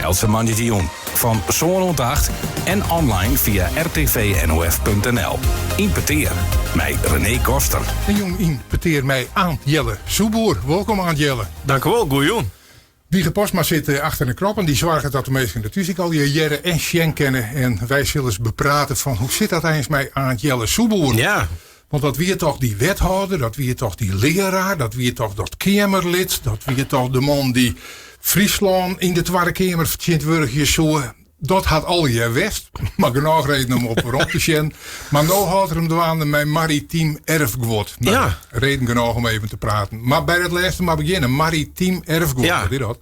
Eltse moandeitejûn fan sân oant acht en online fia rtvnof.nl. Yn Petear mei René Koster. En jûn yn petear mei Aant Jelle Soepboer. Wolkom Aant Jelle. Dankjewol, goejûn. Wieger Postma sit eh, achter de knoppen. Dy soarget dat de minsken de thús al hearre en sjen kinne. En wy sille ris beprate fan hoe sit dat eins mei Aant Jelle Soepboer? Ja. Want dat wie toch dy wethâlder, dat wie toch dy learaar, dat wie toch dat keamerlid, dat wie toch de man dy't Fryslân yn de Twadde Keamer fertsjintwurdigje soe. Dat hat allegear west, mar genôch reden om op werom te sjen. Mar no hâldt er him dwaande mei maritym erfguod. Nou, reden genôch om even te praten. Mar by it lêste mar begjinne. Maritym erfguod, wat is dat?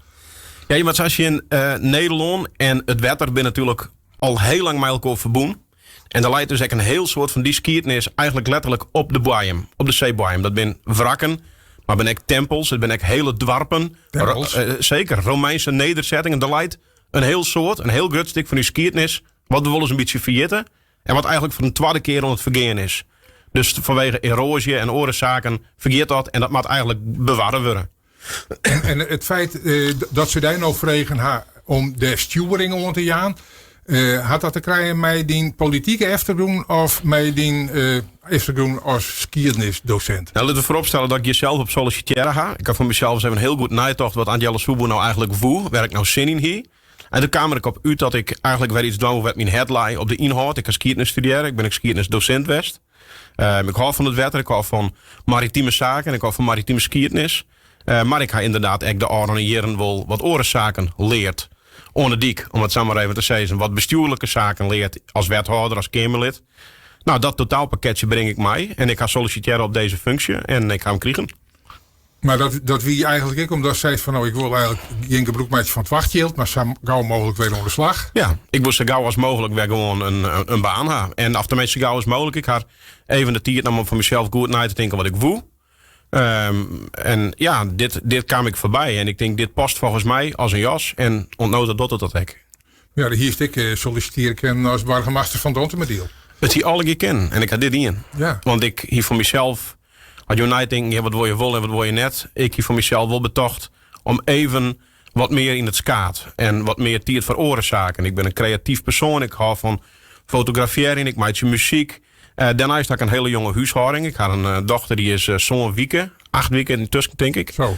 Ja, je moat sa sjen, Nederlân en it wetter binne natuerlik al hiel lang mei elkoar ferbûn. En der leit dus ek in hiel soad fan dy skiednis eigentlik letterlik op de boaiem, op de seeboaiem. Dat binne wrakken, mar binne ek tempels, it binne ek hiele doarpen. Tempels? Seker, Romeinske nedersettingen. Der leit in hiel soad, in hiel grut stik fan dy skiednis, wat we wolris in bytsje ferjitte en wat eigentlik foar in twadde kear oan it fergean is. Dus fanwege eroazje en oare saken fergiet dat en dat moat eigentlik bewarre wurde. En it feit dat se dy no frege ha om dêr stjoering oan te jaan, hat dat te krijen mei dyn politike eftergrûn of mei dyn eftergrûn as skiednisdosint? Nou, litte we foaropstelle dat ik hjir sels op sollisitearre ha. Ik ha foar mysels even hiel goed neitocht wat Aant Jelle Soepboer no eigentlik woe, wêr ik no sin yn hie. En doe kaam ik op út dat ik eigentlik wer iets dwaan woe wêr't myn hert lei op de ynhâld. Ik ha skiednis studearre, ik bin ek skiednisdosint west. Ik hâld fan it wetter, ik hâld fan maritime saken, ik hâld fan maritime skiednis. Mar ik ha ynderdaad ek de ôfrûne jierren wol wat oare saken leard oan de dyk, om it sa mar even te sizzen. Wat bestjoerlike saken leard as wethâlder, as keamerlid. Nou, dat totaalpakketsje bring ik mei en ik ha sollisitearre op dizze funksje en ik ha him krigen. Mar dat wie eigentlik ek omdat seist fan no, ik wol eigentlik gjin gebrûk meitsje fan it wachtjild, mar sa gau mooglik wer oan de slach. Ja, ik wol sa gau as mooglik wer gewoan in baan ha. En of tenminste sa gau as mooglik. Ik ha even de tiid nommen om foar mysels goed nei te tinken wat ik woe. En ja, dit kaam ik foarby en ik tink dit past folgens my as in jas en oant no ta docht it dat ek. Ja, do hiest ek sollisitearje kinnen as boargemaster fan Dantumadiel. It hie allegear kinnen en ik ha dit dien. Want ik hie foar mysels, as jo neitinken, ja, wat wol je wol en wat wol je net. Ik hie foar mysels wol betocht om even wat mear yn it skaad en wat mear tiid foar oare saken. Ik bin in kreatyf persoan, ik hâld fan fotografearjen, ik meitsje muzyk. Dêrneist ha ik in hiele jonge húshâlding. Ik ha in dochter dy is sân wike, acht wike yntusken tink ik. Zo,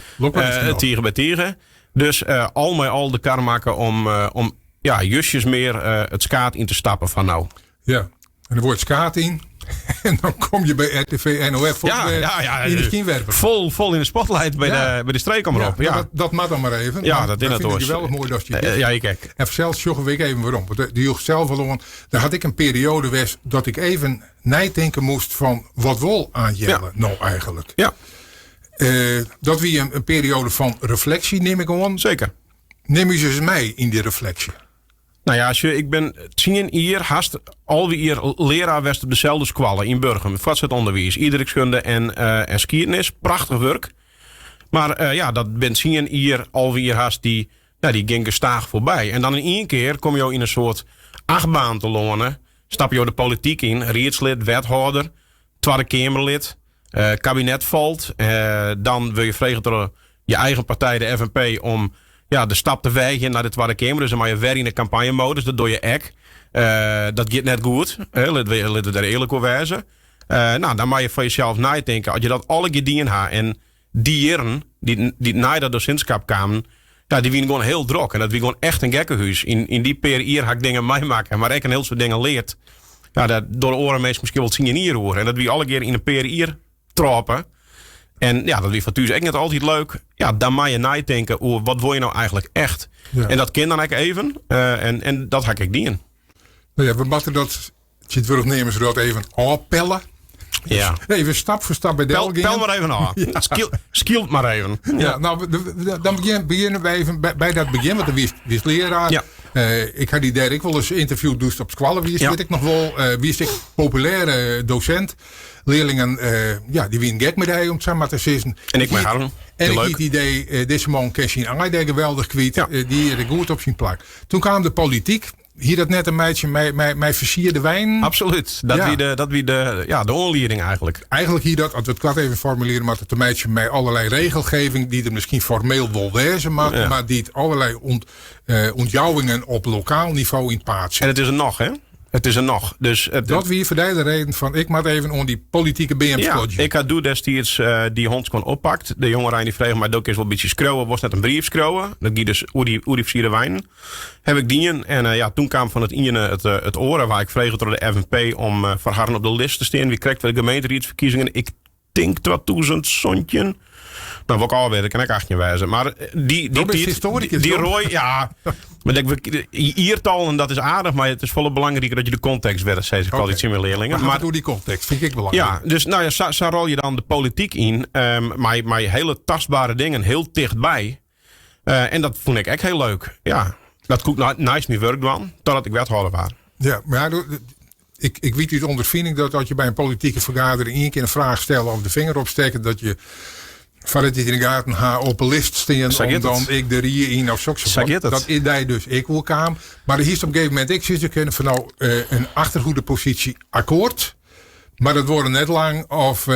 Tige by tige. Dus al mei al de kar makke om ja, justjes mear it skaad yn te stappen fan no. Ja, en dan wurdt skaad yn. En dan kom je by RTV NOF yn de skynwerper. Fol yn de spotlight by de streekomrop. Ja, dat moat dan mar even. Ja, dat is it oars. Geweldich moai dat je Ja, ik ek. En fansels sjogge we ek even werom. Want dy joech sels al oan, der hat ek in perioade west dat ik even neitinke moast fan wat wol Aant Jelle no eigentlik. Dat wie in perioade fan refleksje, nim ik oan. Seker. Nim ús ris mei yn dy refleksje. Nou ja, sjoch, ik bin 10 jier, hast 11 jier learaar west op deselde skoalle yn Burgum. Fuortset ûnderwiis, ierdrykskunde en skiednis. Prachtich wurk. Mar ja, dat bin 10 jier, 11 jier hast dy, ja, dy gean gestaach foarby. En dan yn ien kear komme jo yn in soart achtbaan telâne. Stappe jo de polityk yn, riedslid, wethâlder, Twadde Keamerlid, kabinet falt. Dan wurde je frege troch je eigen partij, de FNP, om ja, de stap te weagjen nei de Twadde Keamer. Dus dan moatte je wer yn de kampanjemodus. Dat doch je ek. Dat giet net goed. Litte we dêr earlik oer wêze. Nou, dan moatte je foar jesels neitinke. As je dat allegear dien ha en dy jierren dy't nei dat dosintskap kamen, ja, dy wiene gewoan hiel drok. En dat wie gewoan echt in gekkehûs. Yn dy pear jier ha ik dingen meimakke, mar ek in hiel soad dingen leard. Ja, dêr dogge oare minsken miskien wol 10 jier oer. En dat wie allegear yn in pear jier trôpe. En ja, dat wie foar thús ek net altyd leuk. Ja, dan moatte je neitinke oer wat wol je no eigentlik echt. En dat kin dan ek even. En dat ha ik ek dien. Nou ja, we moatte dat Tsjintwurdich neame se dat even ôfpelle. Dus even stap foar stap by del gean. Pel mar even ôf. Skielt mar even. Ja, nou, dan begjinne we even by dat begjin, want do wiest learaar. Ik ha dy dêr ek wolris ynterviewd doe'tst op skoalle wiest, wit ik noch wol. Wiest ek populêre dosint. Learlingen, ja, dy wienen gek mei dy, om it sa mar te sizzen. En ik mei harren. En ik hie it idee, dizze man kin syn aai dêr geweldich kwyt. Dy is goed op syn plak. Toen kaam de polityk. Hie dat net te meitsjen mei fersierde weinen? Absoluut. Dat Ja. wie de, dat wie de, ja, de oanlieding eigenlijk. Eigenlijk hie dat, as we it koart even formulearje moatte, te meitsjen mei allerlei regelgeving dy't der miskien formeel wol wêze moat, Ja. mar dy't allerlei ûntjouwingen op lokaal nivo yn it paad En sitte. it is der noch, hè? It is der noch. Dus it, Dat wie foar dy de reden fan ik moat even oan dy politike beam Ja, skodzje. ik ha doe destiids dy handsken oppakt. De jongerein dy frege my, do kinst wol in bytsje skriuwe, wolst net in brief skriuwe? Dat gie dus oer dy fersierde weinen. Haw ik dien. En ja, toen kaam fan it iene it oare. Waard ik frege troch de FNP om foar harren op de list te stean. Wie krekt foar de gemeenteriedsferkiezingen. Ik tink 2017. Nou, wol ik ôfwitte, dat kin ek 18 wêze. Mar dy Do bist tiid, histoarikus, dy Job. roai, ja. Maar ik, jiertallen, dat is aardich, mar it is folle belangriker dat je de kontekst witte, sis ik Oké. altyd tsjin myn learlingen. Maar Maar oer dy kontekst fyn ik belangryk. ja, dus nou ja, sa rol je dan de polityk yn, mei hiele tastbere dingen hiel tichtby. En dat fûn ik ek hiel leuk. Ja, dat koe ik neist myn wurk dwaan, totdat ik wethâlder waard. Ja, mar ja, ik wit út ûnderfining dat as je by in politike fergadering ien kear in fraach stelle of de finger opstekke, dat je foardat je it yn de gaten ha op 'e list stean Sa om giet it. dan ek de rie yn of soks. Sa giet it. Dat is dy dus ek oerkaam. Mar der hiest op in gegeven momint ek sizze kinnen fan no, in achterhoedeposysje akkoard. Mar dat duorre net lang of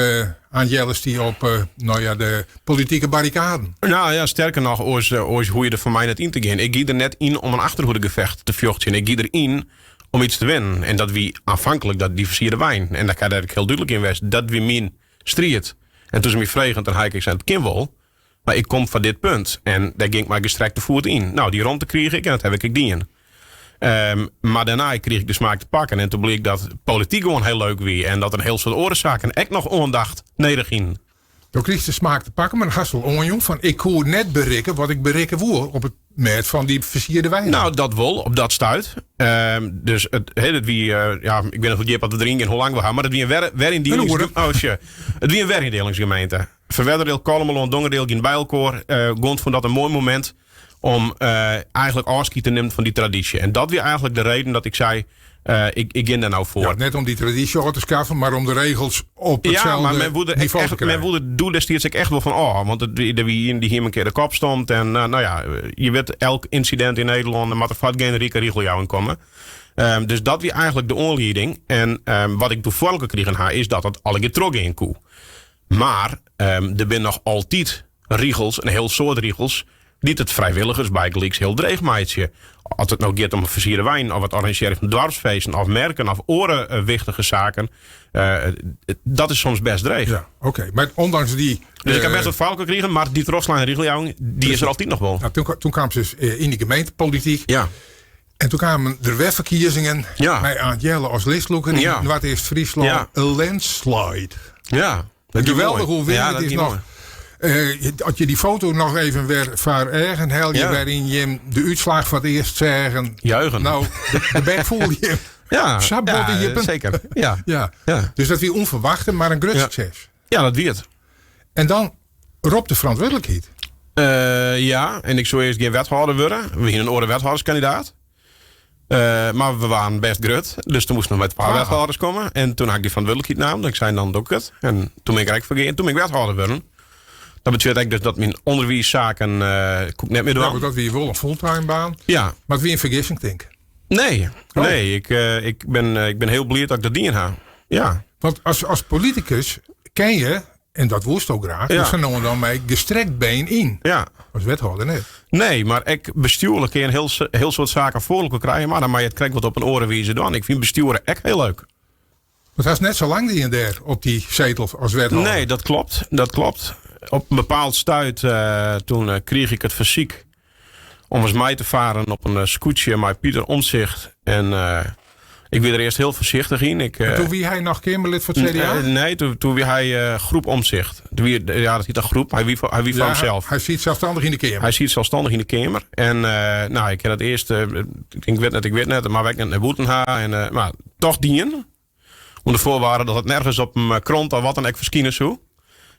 Aant Jelle stie op nou ja, de politike barrikaden. Nou ja, sterker noch, oars hoege je der foar my net yn te gean. Ik gie der net yn om in achterhoedegefecht te fjochtsjen. Ik gie der yn om iets te winnen. En dat wie aanvankelijk dat dy fersierde wein. En dêr ha ik hiel dúdlik yn west. Dat wie myn striid. En doe't se my fregen, dan ha ik sein, it kin wol. Mar ik kom foar dit punt. En dêr gyng ik mei gestrekte foet yn. Nou, dy romte krige ik en dat ha ik ek dien. Mar dêrnei krige ik de smaak te pakken. En toen bliek dat polityk gewoan hiel leuk wie. En dat der in hiel soad oare saken ek noch oandacht nedich hienen. Do krigest de smaak te pakken, mar dan hast wol oanjûn fan ik koe net berikke wat ik berikke woe op it mêd fan dy fersierde weinen. Nou, dat wol, op dat stuit. Dus it, he, dat wie, ja, ik wit net hoe djip oft we deryn gean, hoe lang we ha, mar it wie in weryndielings- In oere. Oh, sjoch. It wie in weryndelingsgemeente. Ferwerderdiel, Kollumerlân, Dongeradiel giene by elkoar. Guont fûn dat in moai momint om eigentlik ôfskied te nimmen fan dy tradysje. En dat wie eigentlik de reden dat ik sei, ik gean dêr no foar. Ja, net om dy tradysje ôf te skaffen, mar om de regels op Ja, itselde mar men woe der ek nivo te echt, men krijen. woe der doe destiids ek echt wol fan ôf. Want it wie, der wie ien dy hie him in kear de kop stompt. En nou ja, je wit, elk ynsidint yn Nederlân, der moat der foar generike rigeljouwing komme. Dus dat wie eigentlik de oanlieding. En wat ik doe foar elkoar krigen ha, is dat it allegear trochgean koe. Mar der binne noch altyd rigels, in hiel soad rigels, dy't it frijwilligers bygelyks hiel dreech meitsje. As it no giet om fersierde weinen of it organisearjen fan doarpsfeesten of merken of oare wichtige saken, dat is soms best dreech. Ja, oké. Mar ûndanks dy, Dus ik ha best wat foar elkoar krigen, mar dy trochsleine rigeljouwing, dy is der altyd noch wol. Nou, toen kaam se dus yn de gemeentepolityk. Ja. En toen kamen der wer ferkiezingen Ja. mei Aant Jelle as listlûker yn Ja. Noardeast-Fryslân. Ja. In landslide. Ja, dat gie Geweldig moai. hoe weer Ja, het dat is gie noch. moai. As je dy foto noch even wer foar eagen helje, Ja. wêryn jim de útslach foar it earst seagen. Juichen. Nou, de bek foel jim. Ja, Sa bot ja, de jippen. zeker. Ja. Ja. Ja. Dus dat wie ûnferwachte, mar in grut Ja. sukses. Ja, dat wie it. En dan ropt de ferantwurdlikheid. Ja, en ik soe earst gjin wethâlder wurde. We hiene in oare wethâlderskandidaat. Mar we waarden best grut, dus toen moasten we mei twa Ah. wethâlders komme. En toen ha ik dy ferantwurdlikheid naam, ik sei dan doch ik it. En toen bin ik der ek foar gien, toen bin ik wethâlder wurden. Dat betsjut ek dus dat myn ûnderwiissaken koe ik net mear Ja, dwaan. want dat wie wol in fulltime baan. Ja. Mar it wie in fergissing, tink ik. Nee, Oh. nee, ik bin hiel bliid dat ik dat dien ha. Ja. Want as politikus ken je, en dat woest ook graach, Ja. dus van nou en dan mei gestrekt been yn. Ja. As wethâlder net. Nee, mar ek bestjoerlik kin je in hiel soad saken foar elkoar krije, mar dan moat je it krekt wat op in oare wize dwaan. Ik fyn bestjoeren ek hiel leuk. Want hy is net sa lang dien dêr op dy setel as wethâlder. Nee, dat klopt. Dat klopt. Op in bepaald stuit, toen krige ik it fersyk om ris mei te faren op in skûtsje mei Pieter Omtzigt. En ik wie der earst hiel foarsichtich yn. Ik, En toen wie hy noch keamerlid foar it CDA? Nee, toen wie hy groep Omtzigt. Toen wie, ja, dat hiet in groep. Hy wie foar Ja, himsels. hy siet selsstannich yn de keamer. Hy siet selsstannich yn de keamer. En nou, ik ha dat earst, ik wit net, ik wit net, mar wy ek net nei bûten ha. En mar toch dien. Under foarwaarde dat it nergens op in krante of wat dan ek ferskine soe.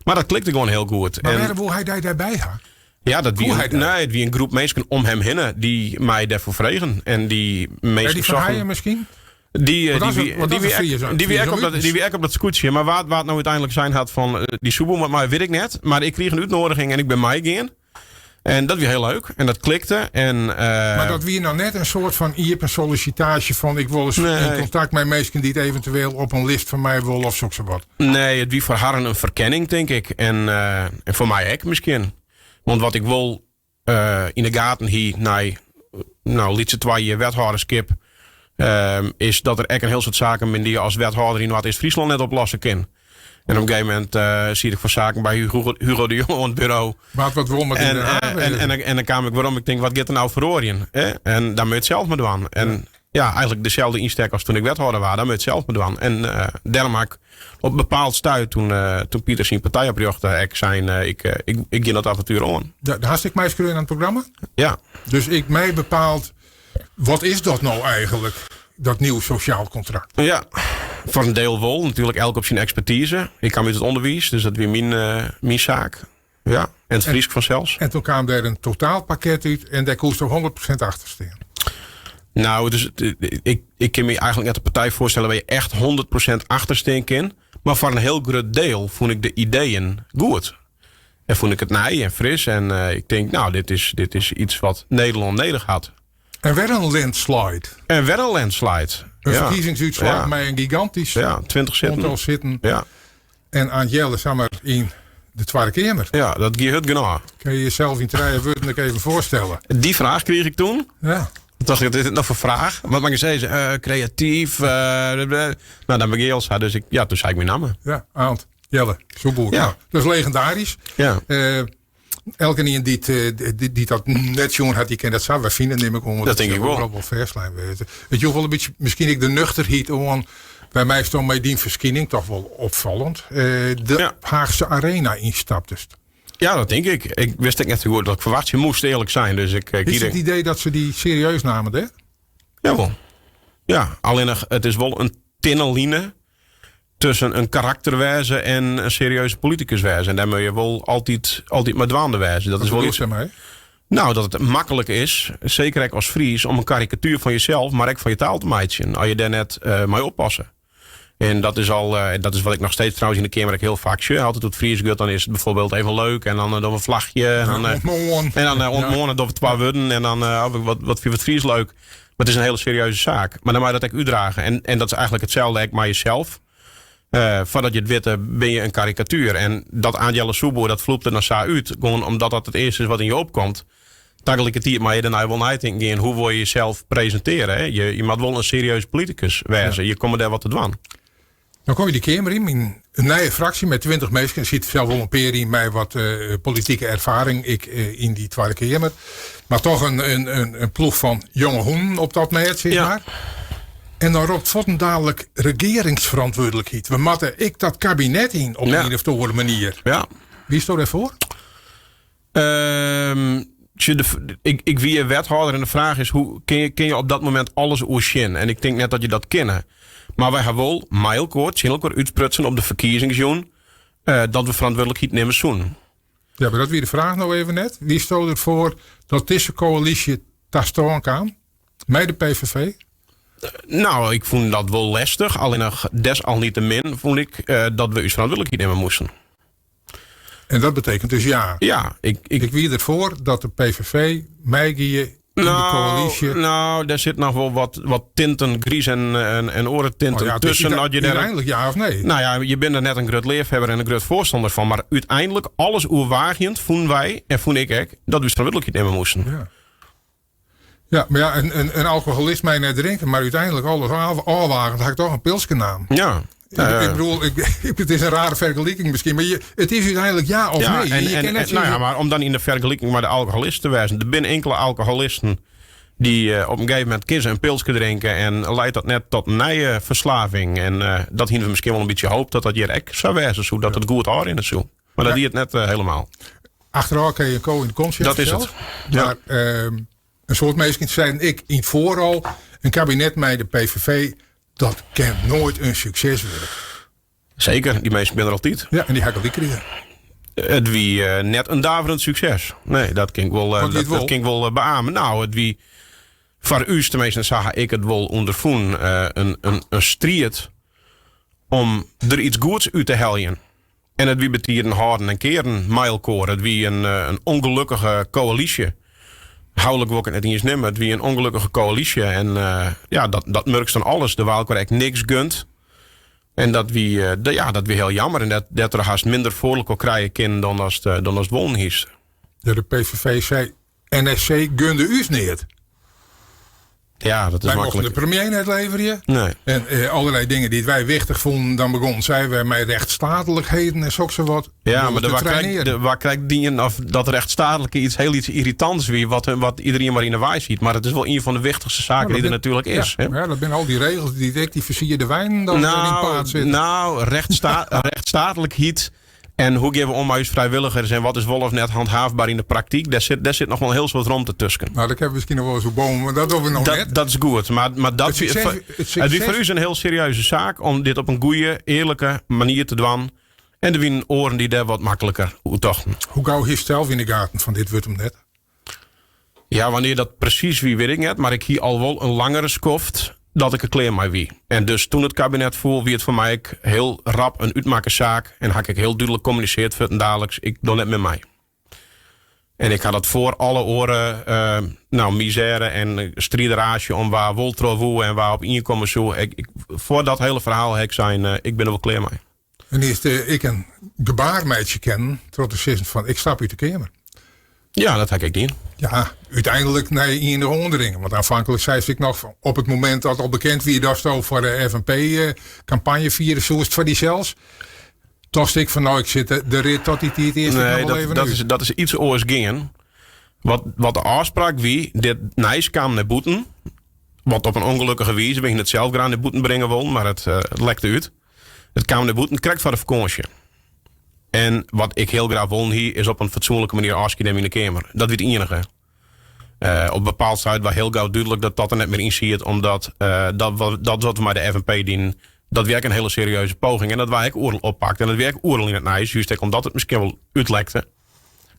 Mar dat klikte gewoan hiel goed. Mar En wêrom woe hy dy dêrby ha? Ja, dat wie Koe in hy dat? nee, it wie in groep minsken om him hinne dy't my dêrfoar fregen. En dy minsken En dy Van sochten Haaien miskien? Die, Want dat die is wie, want die dat is wie een ek, Fries, die wie Fries ek op dat, Utens. die wie ek op dat skûtsje. Mar wat no úteinlik sein hat fan, dy soepel met my, wit ik net. Mar ik krige in útnoadiging en ik bin meigean. En dat wie hiel leuk. En dat klikte. En, Mar dat wie noch net in soart fan iepen sollisitaasje fan ik wol ris yn kontakt mei minsken dy't eventueel op in list fan my wolle of soksawat? Nee, it wie foar harren in ferkenning, tink ik. En, en foar my ek miskien. Want wat ik wol yn de gaten hie nei no, lytse 2 jier wethâlderskip, is dat der ek in hiel soad saken binne dy't je as wethâlder yn Noardeast-Fryslân net oplosse kin. En op in gegeven momint siet ik foar saken by Hugo de Jonge oan it buro. Wa't wat wol moat yn En, Den Haag wêze. en dan kaam ik werom, ik tink, wat giet der nou feroarjen? Hè? En dan moat je it sels mar dwaan. En ja, eigentlik deselde ynstek as toen ik wethâlder waard, dan moat je it sels mar dwaan. En dêrom ha ik op in bepaald stuit, toen Pieter syn partij oprjochte, ek sein, ik gean dat avontuer oan. Ja, hast ek meiskreaun oan it programma? Ja. Dus ik mei bepaald, wat is dat nou eigenlijk, dat nieuw sociaal contract? Ja, foar in diel wol. Natuerlik elk op syn ekspertize. Ik kaam út it ûnderwiis, dus dat wie myn saak. Ja, en it Frysk fansels. En toen kaam der in totaalpakket út en dêr koest 100% achter stean. Nou, dus, ik kin my eigentlik net in partij foarstelle wêr't je echt 100% achter stean kin. Mar foar in hiel grut diel fûn ik de ideeën goed. En fûn ik it nij en fris. En ik tink, nou, dit is yts wat Nederlân nedich hat. En wer in landslide. En wer in landslide. In Ja. ferkiezingsútslach mei in gigantysk Ja, 20 sitten. oantal sitten. Ja. En Aant Jelle samar yn de Twadde Keamer. Ja, dat gie hurd genôch. Kun je jezelf yn trije wurden ek even foarstelle? Dy fraach krige ik toen. Ja. Toen tocht ik, wat is dit no foar fraach? Wat moat ik sizze? Kreatyf. Nou, dan bin ik al sa. Dus toen sei ik myn namme. Ja, Aant Jelle Soepboer. Ja. Nou, dat is legendarysk. Ja. Elkenien dy't dat net sjoen hat, dy kin dat sa wer fine, nim ik oan. Want Dat tink dat ik wol. sil wol fêstlein wêze. It joech wol in bytsje, miskien ek de nuchterheid oan, wêrmei'tst dan mei dyn ferskining, toch wol opfallend, de Haagse Arena ynstaptest. Ja, dat tink ik. Ik wist ek net sa goed wat ik ferwachtsje moast, earlik sein. Dus ik Is it idee dat se dy serieus namen dêr? Jawol. Ja, allinnich it is wol in tinne line tusken in karakter wêze en in serieuze politikus wêze. En dêr moatte je wol altyd mei dwaande wêze. Dat Wat is wol bedoelst iets dêrmei? Nou, dat it maklik is, seker ek as Fries, om in karikatuer fan jesels, mar ek fan je taal te meitsjen, as je dêr net mei oppasse. En dat is al, dat is wat ik noch steeds trouwens yn de Keamer ek hiel faak sjoch. Altyd oer it Frysk giet, dan is it byfoarbyld even leuk en dan dogge we in flachje. En dan, Ontmoan. en dan ontmoan, dan dogge we twa wurden en dan oh, wat fyn wat Fries leuk. Mar it is in hiele serieuze saak. Mar dan moat je dat ek útdrage. En dat is eigentlik itselde ek mei jesels. Foardat je it witte, bin je in karikatuer. En dat Aant Jelle Soepboer, dat floept der dan sa út. Gewoan omdat dat it earste is wat yn je opkomt. Tagelikertiid moat je dêrnei wol neitinken gean. Hoe wol je jesels presintearje? Hè? Je moat wol in serieus politikus wêze. Je komme dêr wat te dwaan. Dan kom je de Keamer yn, yn in nije fraksje mei 20 minsken. Der sit sels wol in pear yn mei wat politike erfaring ek yn dy Twadde Keamer. Mar toch in ploech fan jonge hûnen op dat mêd, sis mar. En dan ropt fuortendalik regearingsferantwurdlikheid. We moatte ek dat kabinet yn op ien of oare manier. Wiesto dêrfoar? Ik wie wethâlder en de fraach is, hoe kin je op dat momint alles oersjen? En ik tink net dat je dat kinne. Mar wy ha wol mei elkoar, tsjin elkoar útsprutsen op de ferkiezingsjûn, dat we ferantwurdlikheid nimme soenen. Ja, mar dat wie de fraach no even net. Wiesto derfoar dat dizze koälysje ta stân kaam mei de PVV? Nou, ik fûn dat wol lestich. Allinnich desalniettemin fûn ik dat we ús ferantwurdlikheid nimme moasten. En dat betekent dus ja. Ja, ik Ik wie derfoar dat de PVV meigie yn de koälysje. Nou, dêr sit noch wol wat tinten, griis en oare tinten Oh ja, dus tusken. As je dêr úteinlik ja of nee? Nou ja, je binne der net in grut leafhawwer en in grut foarstanner fan. Mar úteinlik, alles oerwaagjend, fûnen wy, en fûn ik ek, dat we ús ferantwurdlikheid nimme moasten. Ja. Ja, mar ja, in alkoholist mei net drinke, mar úteinlik alles ôfwagend ha ik toch in pilske naam. Ik bedoel, it is in rare fergeliking miskien, mar it is úteinlik ja of nee. Je kin net sizze Maar om dan yn de fergeliking mei de alkoholist te wêzen, der binne inkele alkoholisten dy't op in gegeven momint kinne se in pilske drinke en leidt dat net tot nije ferslaving. En dat hiene we miskien wol in bytsje hoop dat dat hjir ek sa wêze soe, dat it goed ôfrinne soe. Mar dat die it net helemaal. Achterôf kin je in ko yn de kont sjitte Dat is sels. it. Ja. Mar in soad minsken seinen ek yn it foar al, in kabinet mei de PVV, dat kin noait in sukses wurde. Seker, dy minsken binne der altyd. Ja, en dy ha ik altyd krigen. It wie net in daverend sukses. Nee, dat kin ik wol Wat wie it wol? dat kin ik wol beamen. Nou, it wie foar ús, teminsten sa ha ik it wol ûnderfûn, in striid om der iets goeds út te heljen. En it wie betiden hâlden en kearen mei elkoar. It wie in, in ûngelokkige koälysje. Houlik wol ik it net iens nimme. It wie in ûngelokkige koälysje. En ja, dat murkst oan alles. Der waard elkoar ek niks gund. En dat wie, ja, dat wie hiel jammer. En dat, dêrtroch hast minder foar elkoar krije kinnen dan ast, dan ast wollen hiest. De PVV sei, NSC gunde ús neat. Ja, dat is Wij makkelijk. mochten de premier net leverje. Nee. En allerlei dingen die wij wichtig vonden, dan begonnen zij weer met rechtsstatelijkheden en zo wat. Ja, maar de waar krijgt die of dat rechtsstatelijke iets heel iets irritants weer, wat iedereen maar in de waai ziet. Maar het is wel een van de wichtigste zaken die er natuurlijk is. Ja, ja, dat zijn al die regels die ik die versierde wijn dan in paard zitten. Nou, rechtsstatelijkheid en hoe geven we om met vrijwilligers en wat is wel of net handhaafbaar in de praktijk, daar zit nog wel een heel soort rondte tussen. Nou, dat hebben we misschien nog wel eens op bomen, maar dat doen we nog net. Dat is goed, maar dat Het succes, het succes. het is voor u een heel serieuze zaak om dit op een goede, eerlijke manier te doen. En de wien oren die daar wat makkelijker hoe toch. Hoe gauw heeft zelf in de gaten van dit wordt hem net? Ja, wanneer dat precies wie weet ik net, maar ik hier al wel een langere skoft dat ik er kleer mee wie. En dus toen het kabinet voel, wie het voor mij ik heel rap een uitmakerzaak en had ik heel duidelijk communiceerd voor het dadelijks, ik doe net met mij. En ik had dat voor alle oren, misère en striederage om waar Woltro woe en waar op inkomen zo. Voor dat hele verhaal heb ik zijn, ik ben er wel klaar mee. En eerst ik een gebaarmeidje ken, tot de zin van ik stap uit de kamer. Ja, dat heb ik niet. Ja, uiteindelijk nee, in de honderingen. Want aanvankelijk zei ik nog van, op het moment dat al bekend wie dat zo voor de F N P campagne vieren, zoals het voor die zelfs. Toen ik van nou, ik zit de rit tot die het eerste Nee, nog wel even nu. dat is iets oors gingen. Wat de afspraak wie, dit nijs kwam naar boeten. Wat op een ongelukkige wijze, we gingen het zelf graag naar boeten brengen willen, maar het lekte uit. Het kwam naar boeten, krijgt voor de vakantie. En wat ik heel graag wil hier, is op een fatsoenlijke manier afscheid nemen in de kamer. Dat is het enige. Op een bepaald site waar heel gauw duidelijk dat dat er net meer in zit, omdat dat wat we maar de FNP dienen, dat werkt een hele serieuze poging. En dat wij ook oorlog oppakt. En dat werkt oorlog in het nijs, juist ook omdat het misschien wel uitlekte.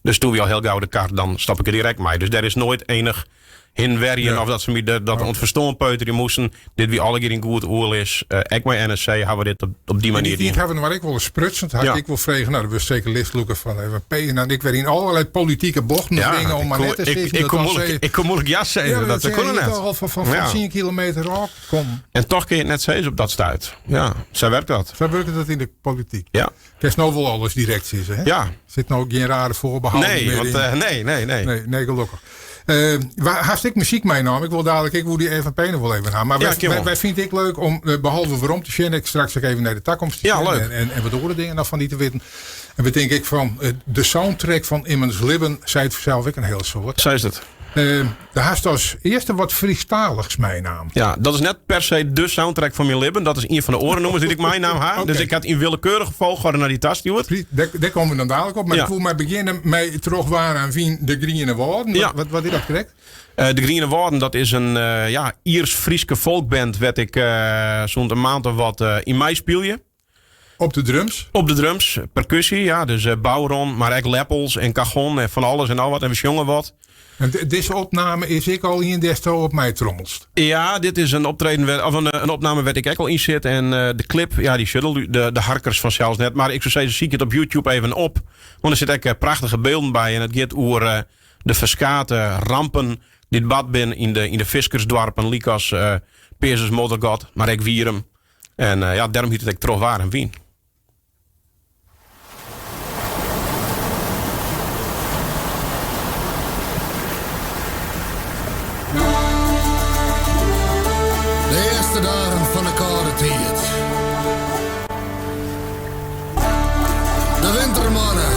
Dus toen we al heel gauw de kaart, dan stap ik er direct mee. Dus daar is nooit enig hinwerjen of dat ze me dat ontverstoren peuteren moesten. Dit wie alle keer in goed oorlog is. Ik met NSC hebben we dit op die En manier die in. hebben we maar ik wel eens sprutsend. Had ik wel vragen, nou, dat was zeker listloeken van FNP. En dan ik weer in allerlei politieke bochten wringen om maar net te zeggen dat dan ze Ik kon moeilijk jas zeggen, Ja, dat dat ze zei kunnen je net. toch al van 10 kilometer op. Kom. En toch kun je het net zeggen op dat stuit. Ja, zij werkt dat. Zij werkt dat in de politiek. Ja. Het is nou wel alles direct, is, hè? Ja. Zit nou ook geen rare voorbehouden Nee, meer want, in. nee, nee, nee. Nee, nee, gelukkig. Waar haast ik muziek meenam? Ik wil dadelijk, ik wil die FNP nog wel even aan. Maar Ja, Kim. wij vind ik leuk om, behalve waarom te zien, ik straks ook even naar de toekomst te Ja, zien leuk. En wat andere dingen nog van die te weten. En wat denk ik van de soundtrack van Immens Libben, zei het zelf ik een heel soort. Zo is het. Daar haast als eerste wat Friestaligs mijn naam. Ja, dat is net per se de soundtrack van mijn Libben. Dat is een van de orennoemers die ik mijn naam haal. Dus ik had in willekeurige volgorde naar die tas stuurt. Precies, daar komen we dan dadelijk op. Maar ik wil maar beginnen met terugwaren aan Wien de Griene Woorden. Wat is dat correct? De Griene Woorden, dat is een Iers-Frieske folkband. Werd ik zo'n een maand of wat in mei speel je. Op de drums? Op de drums, percussie, ja. Dus bouwron, maar ook lepels en cajon en van alles en al wat. En we zongen wat. En deze opname is ik al in desto op mij trommelst. Ja, dit is een optreden, of een opname waar ik ook al in zit. En de clip, ja, die shuttle, de harkers van zelfs net. Maar ik zou zeggen, zie ik het op YouTube even op. Want er zitten ook prachtige beelden bij. En het gaat over de verskate rampen die het bad bin in de viskersdorpen. Likas Peerses Moddergat, maar ook Wierum. En daarom hiet het ook terug waar en wien. De eerste dagen van de koude tijd. De wintermannen,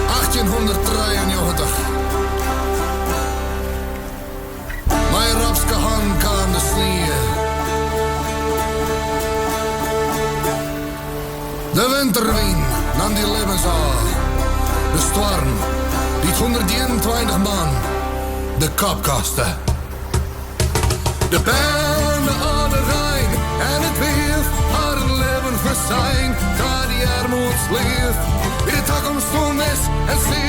1893. Mijn rapske hang kwam de sneeuw. De winterwien nam die levens aan. De storm, die 121 man, de kapkasten. De pijn, de aan de Rijn en het weer, haar leven verzijn, daar die armoedsleef. Wie de toekomst toen is en ze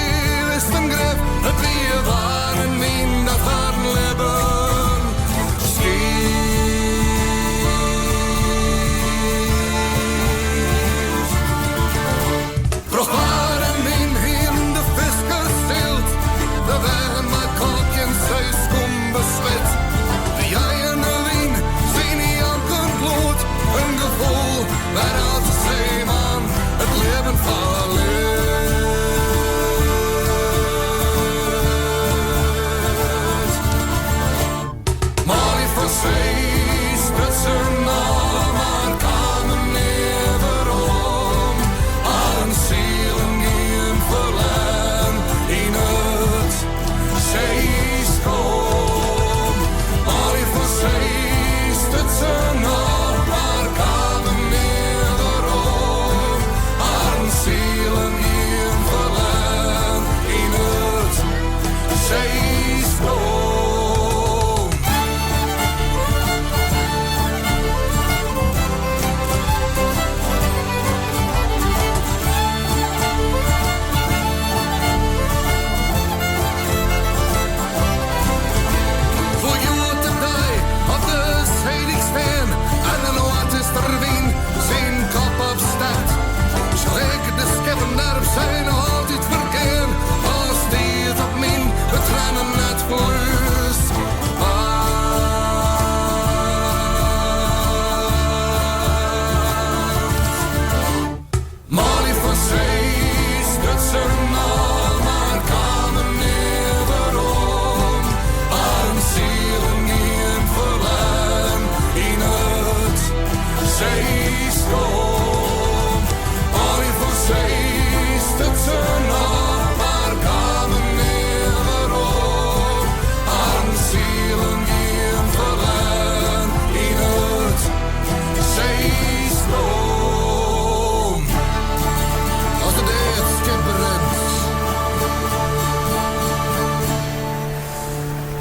is een grip, het weer waren wien dat haar leven.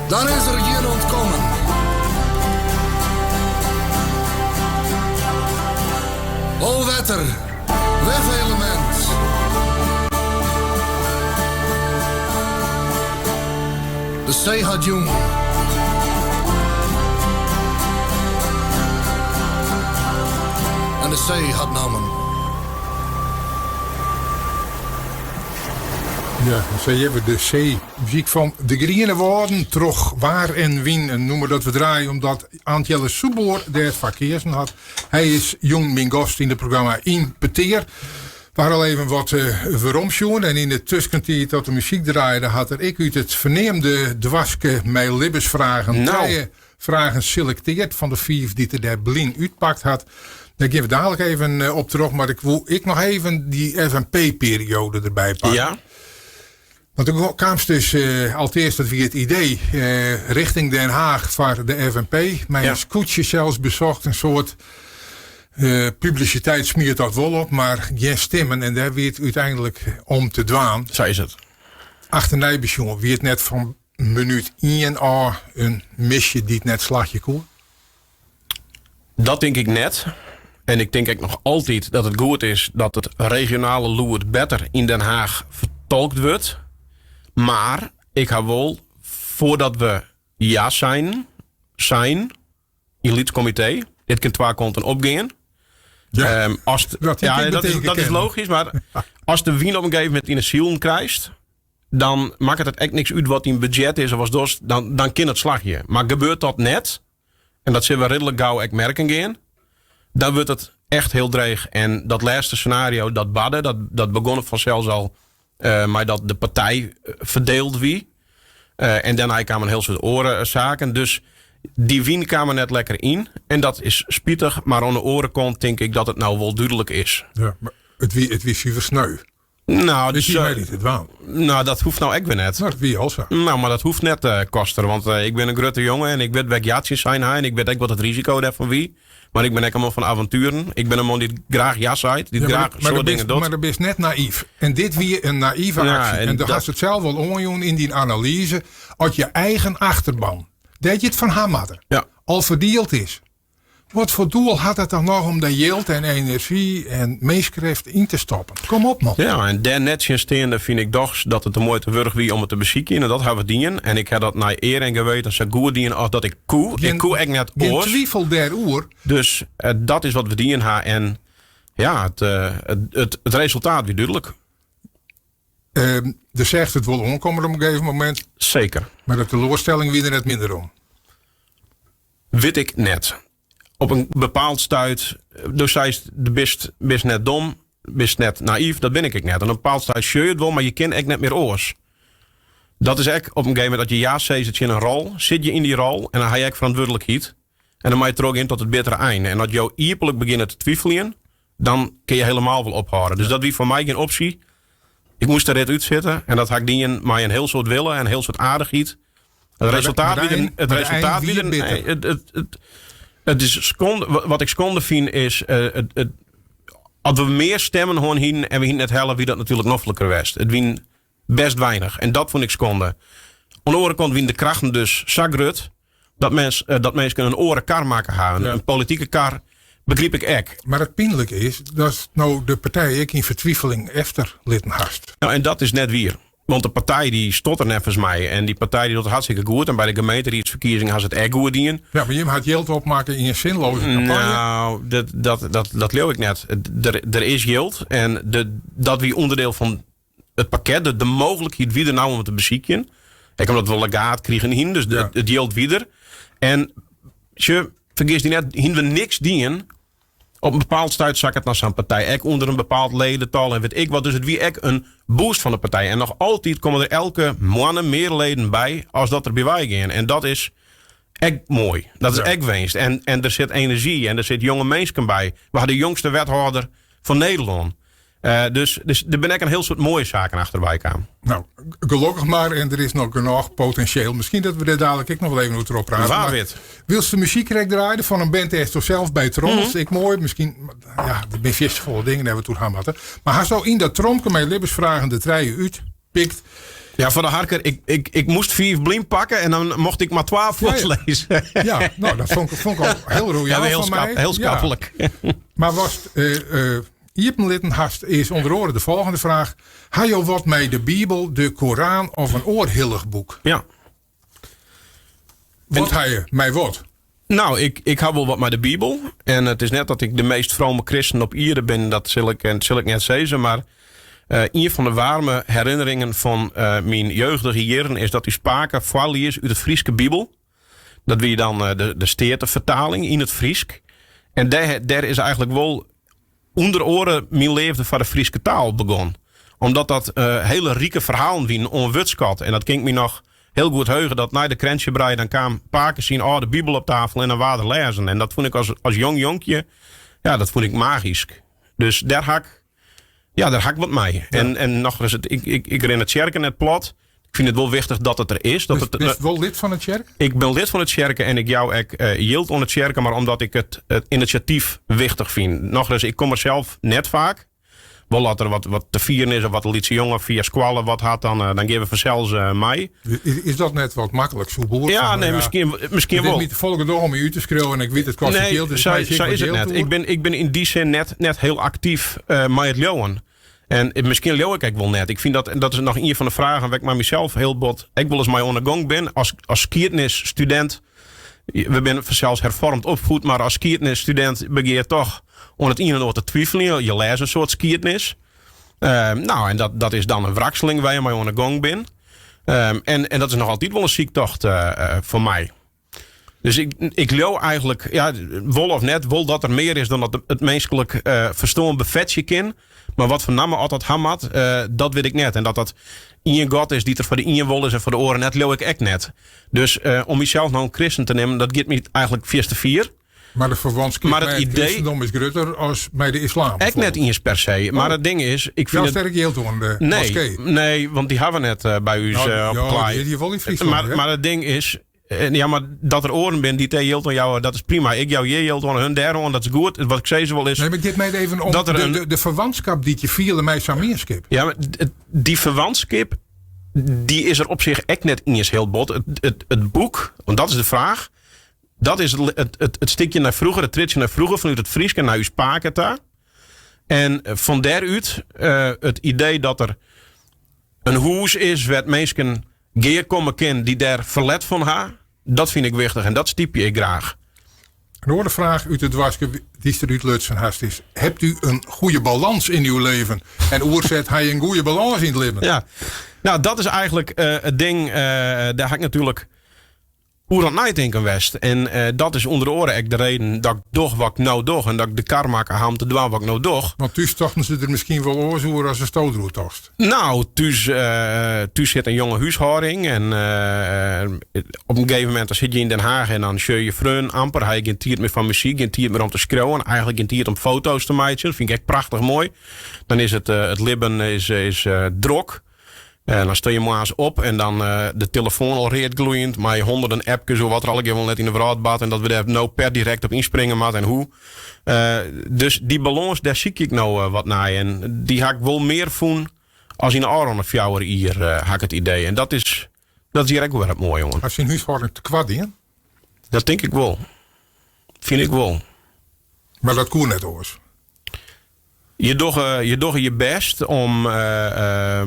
Dan is der gjin ûntkommen. O wetter, wefelemint. De see hat jûn. En de see hat nammen. Ja, dan sei je de See. Muzyk fan De Griene Wâlden troch Waar en Wyn. In nûmer dat we draaie omdat Aant Jelle Soepboer dêr foar keazen hat. Hy is jûn myn gast yn it programma Yn Petear. We ha al even wat weromsjoen en yn de tuskentiid dat de muzyk draaide hat er ek út it ferneamde doaske mei libbensfragen Nou. trije fragen selekteard fan de fiif dy't er dêr blyn útpakt hat. Dêr gean we dadelijk even eh, op terug, mar ik woe ek noch even dy FNP-perioade derby pakke. Ja. Want doe kaamst dus eh, alteast dat wie it idee, eh, richting Den Haag foar de FNP. Mei Ja. in skûtsje sels besocht, in soart eh, publisiteit smiet dat wol op, mar gjin stimmen. En dêr wie it úteinlik om te dwaan. Sa is it. Achternei besjoen, wie it net fan minút ien ôf in misje dy't net slagje koe? Dat tink ik net. En ik tink ek noch altyd dat it goed is dat it regionale lûd better yn Den Haag fertolkt wurdt. Mar ik ha wol, foardat we ja seinen, sein yn lyts komitee, dit kin twa kanten opgean. Ja, As dat ja, ik dat is, betinke dat is kin. logysk, mar as de wyn op in gegeven momint yn 'e silen krijst, dan makket it ek niks út wat dyn budzjet is of watst dochst, dan kin it slagje. Mar gebeurt dat net, en dat sille we ridlik gau ek merken gean, dan wurdt it echt hiel dreech. En dat lêste senario, dat barde, dat begûn fansels al mei dat de partij ferdield wie. En dêrnei kamen in hiel soad oare saken. Dus dy wyn kaam der net lekker yn. En dat is spitich, mar oan de oare kant tink ik dat it no wol dúdlik is. Ja, mar it wie suver sneu. Nou, Dus dus, je weet het wel. Nou, dat hoecht no ek wer net. Nou, dat wie al sa. Nou, mar dat hoecht net, Koster. Want ik bin in grutte jonge en ik wit wêr't ik ja tsjin sein ha. En ik wit ek wat it risiko dêrfan wie. Mar ik bin ek in man fan avontueren. Ik bin in man dy't graach ja seit. Dy't Ja, graach mar soart dingen docht. Mar do bist net nayf. En dit wie in naïve Ja, aksje. en En do dat hast it sels al oanjûn yn dyn analyze. As je eigen achterban, dêr't je it fan ha moatte, Ja. al ferdield is. Wat foar doel hat it dan noch om dêr jild en enerzjy en minskekrêft yn te stoppen? Kom op, man. Ja, en dêr nettsjinsteande fyn ik dochs dat it de muoite wurdich wie om it te besykjen. En dat ha we dien. En ik ha dat nei ear en geweten sa goed dien as dat ik koe. Ik koe ek net Gjin oars. twifel dêroer. Dus dat is wat we dien ha. En ja, it resultaat wie dúdlik. Do seachst it wol oankommen op in gegeven momint. Seker. Mar de teloarstelling wie der net minder om. Wit ik net. Op in bepaald stuit, do seist, do bist net dom, bist net nayf, dat bin ik ek net. En op in bepaald stuit sjoch je it wol, mar je kin ek net mear oars. Dat is ek op in gegeven momint, as je ja sizze tsjin in rol, sit je yn dy rol en dan ha je ek ferantwurdlikheid. En dan moat je trochgean tot it bittere ein. En as jo iepenlik begjinne te twifeljen, dan kin je helemaal wol ophâlde. Dus dat wie foar my gjin opsje. Ik moast de rit útsitte en dat ha ik dien mei in hiel soad wille en in hiel soad aardichheid. Het resultaat wie der, het resultaat wie der, nee, it is skonde, wat ik skonde fyn is, as we mear stimmen hân hienen en we hienen net helle, wie dat natuerlik nofliker west. It wienen best weinich en dat fûn ik skonde. Oan de oare kant wienen de krachten dus sa grut dat minsken in oare kar makke ha. In politike kar begryp ik ek. Mar it pynlike is dat no de partij ek yn fertwifeling efterlitten hast. Nou, en dat is net wier. Want de partij dy stiet der neffens my. En dy partij dy docht it hartstikke goed. En by de gemeenteriedsferkiezing ha se it ek goed dien. Ja, mar jim hat jild opmakke yn in sinloze kampanje. Nou, dat leau ik net. Der is jild. En dat wie ûnderdiel fan it pakket. De mooglikheid wie der no om it te besykjen. Ek omdat we legaat krigen hienen. Dus it jild wie der. En sjoch, fergis dy net, hienen we niks dien. Op in bepaald stuit sakket dan sa'n partij ek ûnder in bepaald ledetal en wit ik wat. Dus it wie ek in boost fan de partij. En noch altyd komme der elke moanne mear leden by as dat der by wei gean. En dat is ek moai. Dat is ek winst. En der sit enerzjy en der sit jonge minsken by. We ha de jongste wethâlder fan Nederlân. Dus der binne ek in hiel soad moaie saken achterwei kaam. Nou, gelokkich mar. En der is noch genôch potinsjeel. Miskien dat we dêr dalik ek noch wol even oer trochprate. Wa Mar wit. Wylst de muzyk krekt draaide fan in band dêr'tsto sels by trommelst, ek moai. Miskien, ja, der binne fierste folle dingen dêr't we it oer ha moatte. Mar hasto yn dat tromke mei libbensfragen de trije útpikt. Ja, foar de harker, ik, ik, ik moast fiif blyn pakke en dan mocht ik mar twa foarlêze. Ja, no, dat fûn ik, fûn ik al hiel royaal Ja, hiel, fan my. heel skaplik. Ja. Mar watst iepen litten hast is ûnder oare de folgjende fraach. Ha jo wat mei de Bibel, de Koran of in oar hillich boek? Ja. Wat ha je mei wat? No, ik, ik ha wol wat mei de Bibel. En it is net dat ik de meast frome kristen op ierde bin, dat sil ik, en sil ik net sizze. Mar ien fan de waarme herinneringen fan myn jeugdige jierren is dat ús pake foarlies út de Fryske Bibel. Dat wie dan de Steatefertaling yn it Frysk. En dêr, dêr is eigentlik wol ûnder oare myn leafde foar de Fryske taal begûn. Omdat dat hiele rike ferhalen wienen oan wurdskat. En dat kin ik my noch hiel goed heuge dat nei de krentsjebrij dan kaam pake syn âlde Bibel op tafel en dan waard der lêzen. En dat fûn ik as, as jong jonkje, ja, dat fûn ik magysk. Dus dêr ha ik, ja, dêr ha ik wat mei. En, en nochris, it, ik, ik, ik rin de tsjerke net plat. Ik fyn it wol wichtich dat it der is. Dat Bist, it, bist wol lid fan de tsjerke? Ik bin lid fan de tsjerke en ik jou ek jild oan de tsjerke, mar omdat ik it, it inisjatyf wichtich fyn. Nochris, ik kom der sels net faak. Wol as der wat, wat te fieren is of wat de lytse jonge fia skoalle wat hat, dan, dan gean we fansels mei. Is, is dat net wat maklik? Soe boer Ja, fan, nee, miskien, miskien It is wol. my te folle gedoch om my út te skriuwen en ik wit it kostet Nee, jild, dus sa, meitsje ik sa wat is it jild net. oer. Ik bin yn dy sin net, net hiel aktyf mei it leauwen. En miskien leau ik ek wol net. Ik fyn dat, en dat is noch ien fan de fragen wêr't ik mei mysels hiel bot ek wolris mei oan de gong bin. As, as skiednisstudint, we binne fansels herfoarmd opfoed, mar as skiednisstudint begjin je toch oan it ien en oar te twiveljen. Je lêze in soad skiednis. No, en dat, dat is dan in wrakseling wêr't je mei oan de gong bin. En dat is noch altyd wol in syktocht foar my. Dus ik, ik leau eigentlik, ja, wol of net, wol dat der mear is dan dat it minsklik ferstân befetsje kin. Mar wat foar namme oft dat ha moat, dat wit ik net. En dat dat ien God is dy't der foar de ien wol is en foar de oare net, leau ik ek net. Dus om mysels no in kristen te neamen, dat giet my eigentlik fierste fier. Mar de ferwantskip Mar it mei it idee- kristendom is grutter as mei de islam. Ek net iens per se. Mar it ding is, ik fyn Jou it. sterk jild oan de Nee, moskee. nee, want dy hawwe we net by ús Nou, op ja, klaai. die, die wol yn Fryslân. Mar, hè? mar it ding is, ja, mar dat der oaren binne dy't dêr jild oan jouwe, dat is prima. Ik jou hjir jild oan, hun dêr oan, dat is goed. Wat ik sizze wol is. Nee, mar it giet my even om Dat er de, in- de, de ferwantskip dy't je fiele mei sa'n mienskip. Ja, mar dy ferwantskip, dy is der op sich ek net iens hiel bot. It boek, want dat is de fraach, dat is it stikje nei froeger, it triedsje nei froeger fanút it Frysk en nei ús pake ta. En fan dêrút it idee dat der in hûs is wêr't minsken gearkomme kin dy't dêr ferlet fan ha, dat fyn ik wichtich en dat stypje ik graach. In oare fraach út it doaske dy'tst derút lutsen hast is: Hebt u een goede balans in uw leven? En oerset, ha je in goede balâns yn it libben? Ja, no dat is eigentlik it ding, dêr ha ik natuerlik oer oan it neitinken west. En dat is ûnder oare ek de reden dat ik doch wat ik no doch en dat ik de kar makke ha om te dwaan wat ik no doch. Want thús tochten se der miskien wol oars oer as asto deroer tochtst. No, thús, thús sit in jonge húshâlding en op in gegeven momint dan sit je yn Den Haag en dan sjoch je freonen amper. Ha je gjin tiid mear foar muzyk, gjin tiid mear om te skriuwen, eigentlik gjin tiid om foto's te meitsjen. Dat fyn ik ek prachtich moai. Dan is it, it libben is, is drok. En dan stean je moarns op en dan de telefoan al readgloeiend mei honderden appkes oer wat der allegear wol net yn de wrâld bart en dat we dêr no per direkt op ynspringe moatte en hoe. Dus dy balâns, dêr sykje ik no wat nei en dy ha ik wol mear fûn as yn de ôfrûne 4 jier, ha ik it idee. En dat is, dat is hjir ek wol wer it moaie oan. Hat syn húshâlding tekoart dien? Dat tink ik wol. Fyn ik wol. Mar dat koe net oars? Je dogge, je dogge je bêst om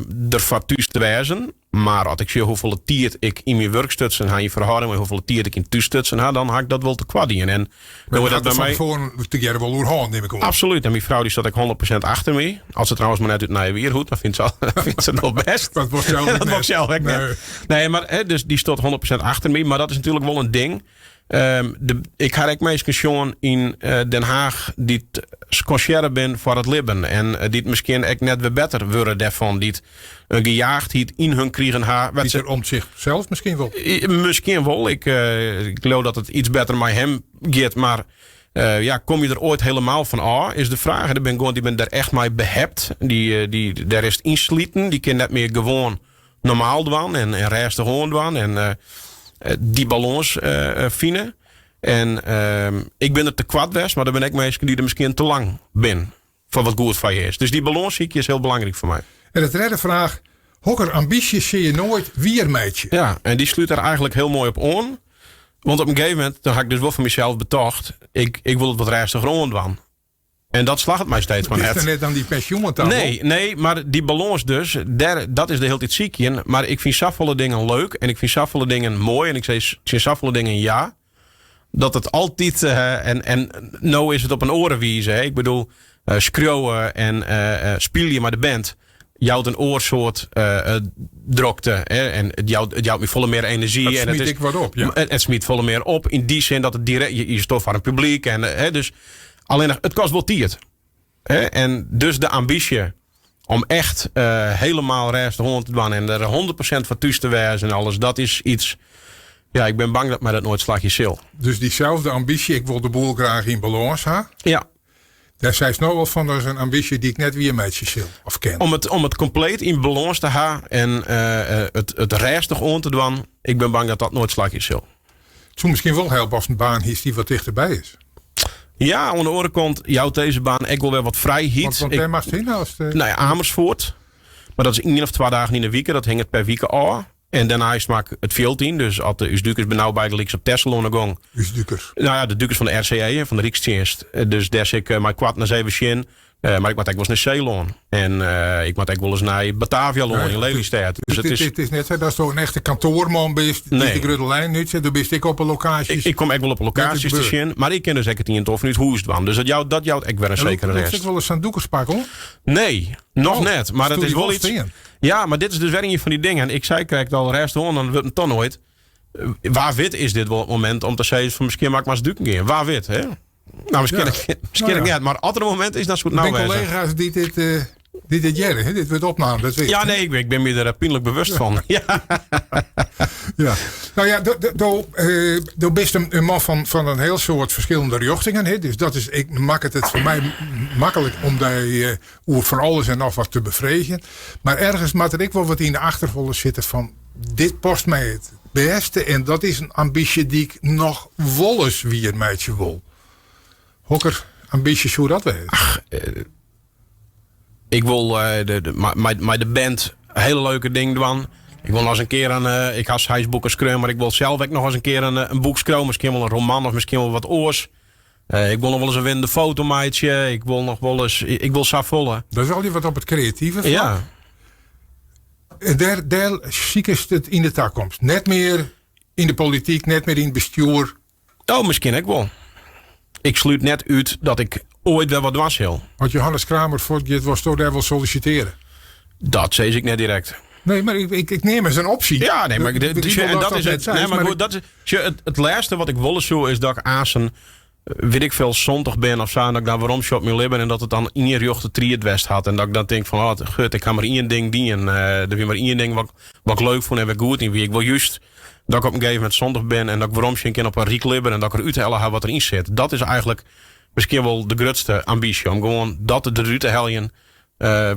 der foar thús te wêzen. Mar as ik sjoch hoefolle tiid ik yn myn wurk stutsen ha, yn ferhâlding mei hoefolle tiid ik yn thús stutsen ha, dan ha ik dat wol tekoart dien. En Mar dan dat wurdt dat hat by der my fan tefoaren tegearre wol oer hân, nim ik oan. Absolút. En myn frou dy stiet ek 100% achter my. As se trouwens mar net út Nijewier hoecht, dan fynt se, fynt se it wol bêst. Dat wol sels Dat wol net. ik sels ek net. Nee. Nee, mar, hè, dus dy stiet 100% achter my. Mar dat is natuerlik wol in ding. De, ik ha ek minsken sjoen yn Den Haag dy't skansearre binne foar it libben. En dy't miskien ek net wer better wurde dêrfan. Dy't in gejaagdheid yn hun krigen ha. Wat Dy't se er om sichsels miskien wol. Miskien wol. Ik, ik leau dat it iets better mei him giet. Mar ja, kom je der oait helemaal fan ôf, is de fraach. Der binne guon dy binne der echt mei behept. Dy, dy, dêr is it ynsliten. Dy kin net mear gewoan normaal dwaan en, en rêstich oan dwaan. En dy balâns fine. En ik bin der te koart west, mar der binne ek minsken dy't der miskien te lang binne. Foar wat goed foar je is. Dus dy balâns sykje is hiel belangryk foar my. En de tredde fraach. Hokker ambysje sil je noait wier meitsje? Ja, en dy slút der eigentlik hiel moai op oan. Want op in gegeven momint, dan ha ik dus wol foar mysels betocht, ik wol it wat rêstiger oan dwaan. En dat slagget my steeds mar net. Is net oan dy pensjoen ta? Nee, nee, mar dy balâns dus, dêr, dat is de hiele tiid sykjen. Mar ik fyn safolle dingen leuk en ik fyn safolle dingen moai en ik sis tsjin safolle dingen ja. Dat it altyd, en no is it op in oare wize. Hè. Ik bedoel, skriuwe en spylje mei de band jout in oar soart drokte. Hè. En it jout my folle mear enerzjy. Dat en smyt it is ek wat op, ja. It smyt folle mear op yn dy sin dat it direkt, je stoar foar in publyk. En, hè, dus, allinnich, it kostet wol tiid. Hè. En dus de ambysje om echt helemaal rêstich oan te dwaan en der 100% foar thús te wêzen en alles, dat is iets. Ja, ik bin bang dat my dat noait slagje sil. Dus dyselde ambysje, ik wol de boel graach yn balâns ha. Ja. Dêr seist no al fan, dat is in ambysje dy't ik net wier meitsje sil of kin. Om it kompleet yn balâns te ha en it rêstich oan te dwaan, ik bin bang dat dat noait slagje sil. It soe miskien wol helpe as in baan hiest dy't wat tichterby is. Ja, oan de oare kant jout dizze baan ek wol wer wat frijheid. Want wêr moatst hinne? As de... Nou ja, Amersfoort. Mar dat is ien of twa dagen yn de wike. Dat hinget per wike ôf. En dêrneist moat ik it fjild yn. Dus as de ús dûkers binne no bygelyks op Texel oan de gong. Ús dûkers? Nou ja, de dûkers fan de RCE, fan de Rykstsjinst. Dus dêr sil ik mei koarten ris even sjen. Mar ik moat ek wolris nei Seelân. En ik moat ek wolris nei Batavialân yn Lelystêd. Dus it is net sa datsto in echte kantoarman bist dy't de grutte lijnen útset. Do bist ek op de lokaasjes. Ik kom ek wol op de lokaasjes te sjen. Mar ik kin dus ek it ien of fanút hûs dwaan. Dus dat jout ek wer in sekere rêst. Lûkst ek wolris sa'n dûkerspak oan? Nee, noch net. Mar it is wol iets. Stean. Ja, mar dit is dus wer ien fan dy dingen. Ik sei krekt al, rêstich oan, dan wurdt it toch noait. Wa wit is dit wol it momint om te sizzen fan miskien moat ik mar ris duken gean. Wa wit, hè? Nou, miskien miskien Nou ja. net, mar as der in momint is, dan soe it Der no binne wêze. kollega's dy't dit hearre, hè? Dit wurdt opnaam, dat witst. Ja, nee, ik bin my der pynlik bewust fan. Ja. Ja. Nou ja, do bist in man fan in hiel soad ferskillende rjochtingen. Hè? Dus dat is, ik makket it foar my maklik om dy oer fan alles en noch wat te befreegjen. Mar ergens moat der ek wol wat yn de achterholle sitte fan dit past my it bêste en dat is in ambysje dy't ik noch wolris wier meitsje wol. Hokker ambysje soe dat wêze? Ach, ik wol mei de band hiele leuke dingen dwaan. Ik wol noch ris in kear in, ik ha seis boeken skreaun, mar ik wol sels ek noch ris in kear in boek skriuwe. Miskien wol in roman of miskien wol wat oars. Ik wol noch wolris in winnende foto meitsje. Ik wol noch wolris, ik wol safolle. Dat is altyd wat op it kreative flak. Ja. En dêr sikest it yn de takomst. Net mear yn de polityk, net mear yn it bestjoer. Oh, miskien ek wol. Ik slút net út dat ik oait wer wat dwaan sil. As Johannes Kramer fuortgiet, wolsto dêr wol sollisitearje? Dat sis ik net direkt. Nee, mar ik neam ris in opsje. Ja, nee, mar Ik de, bedoel en dat dat dat is net het, sa nee, is, maar mar goed, ik dat is, sjoch, it lêste wat ik wolle soe is dat ik aansen, weet ik veel, zondag ben of zo, en dat ik dan werom op myn libben en dat it dan ien rjochte tried west hat. En dat ik dan tink fan, oh, gut, ik ha mar ien ding dien. Der wie mar ien ding wat ik leuk fûn en wêr't ik goed yn wie. Ik wol just dat ik op in gegeven momint 70 bin en dat ik werom sjen kin op in ryk libben en dat ik der úthelle ha wat deryn sit. Dat is eigentlik miskien wol de grutste ambysje, om gewoan dat derút te heljen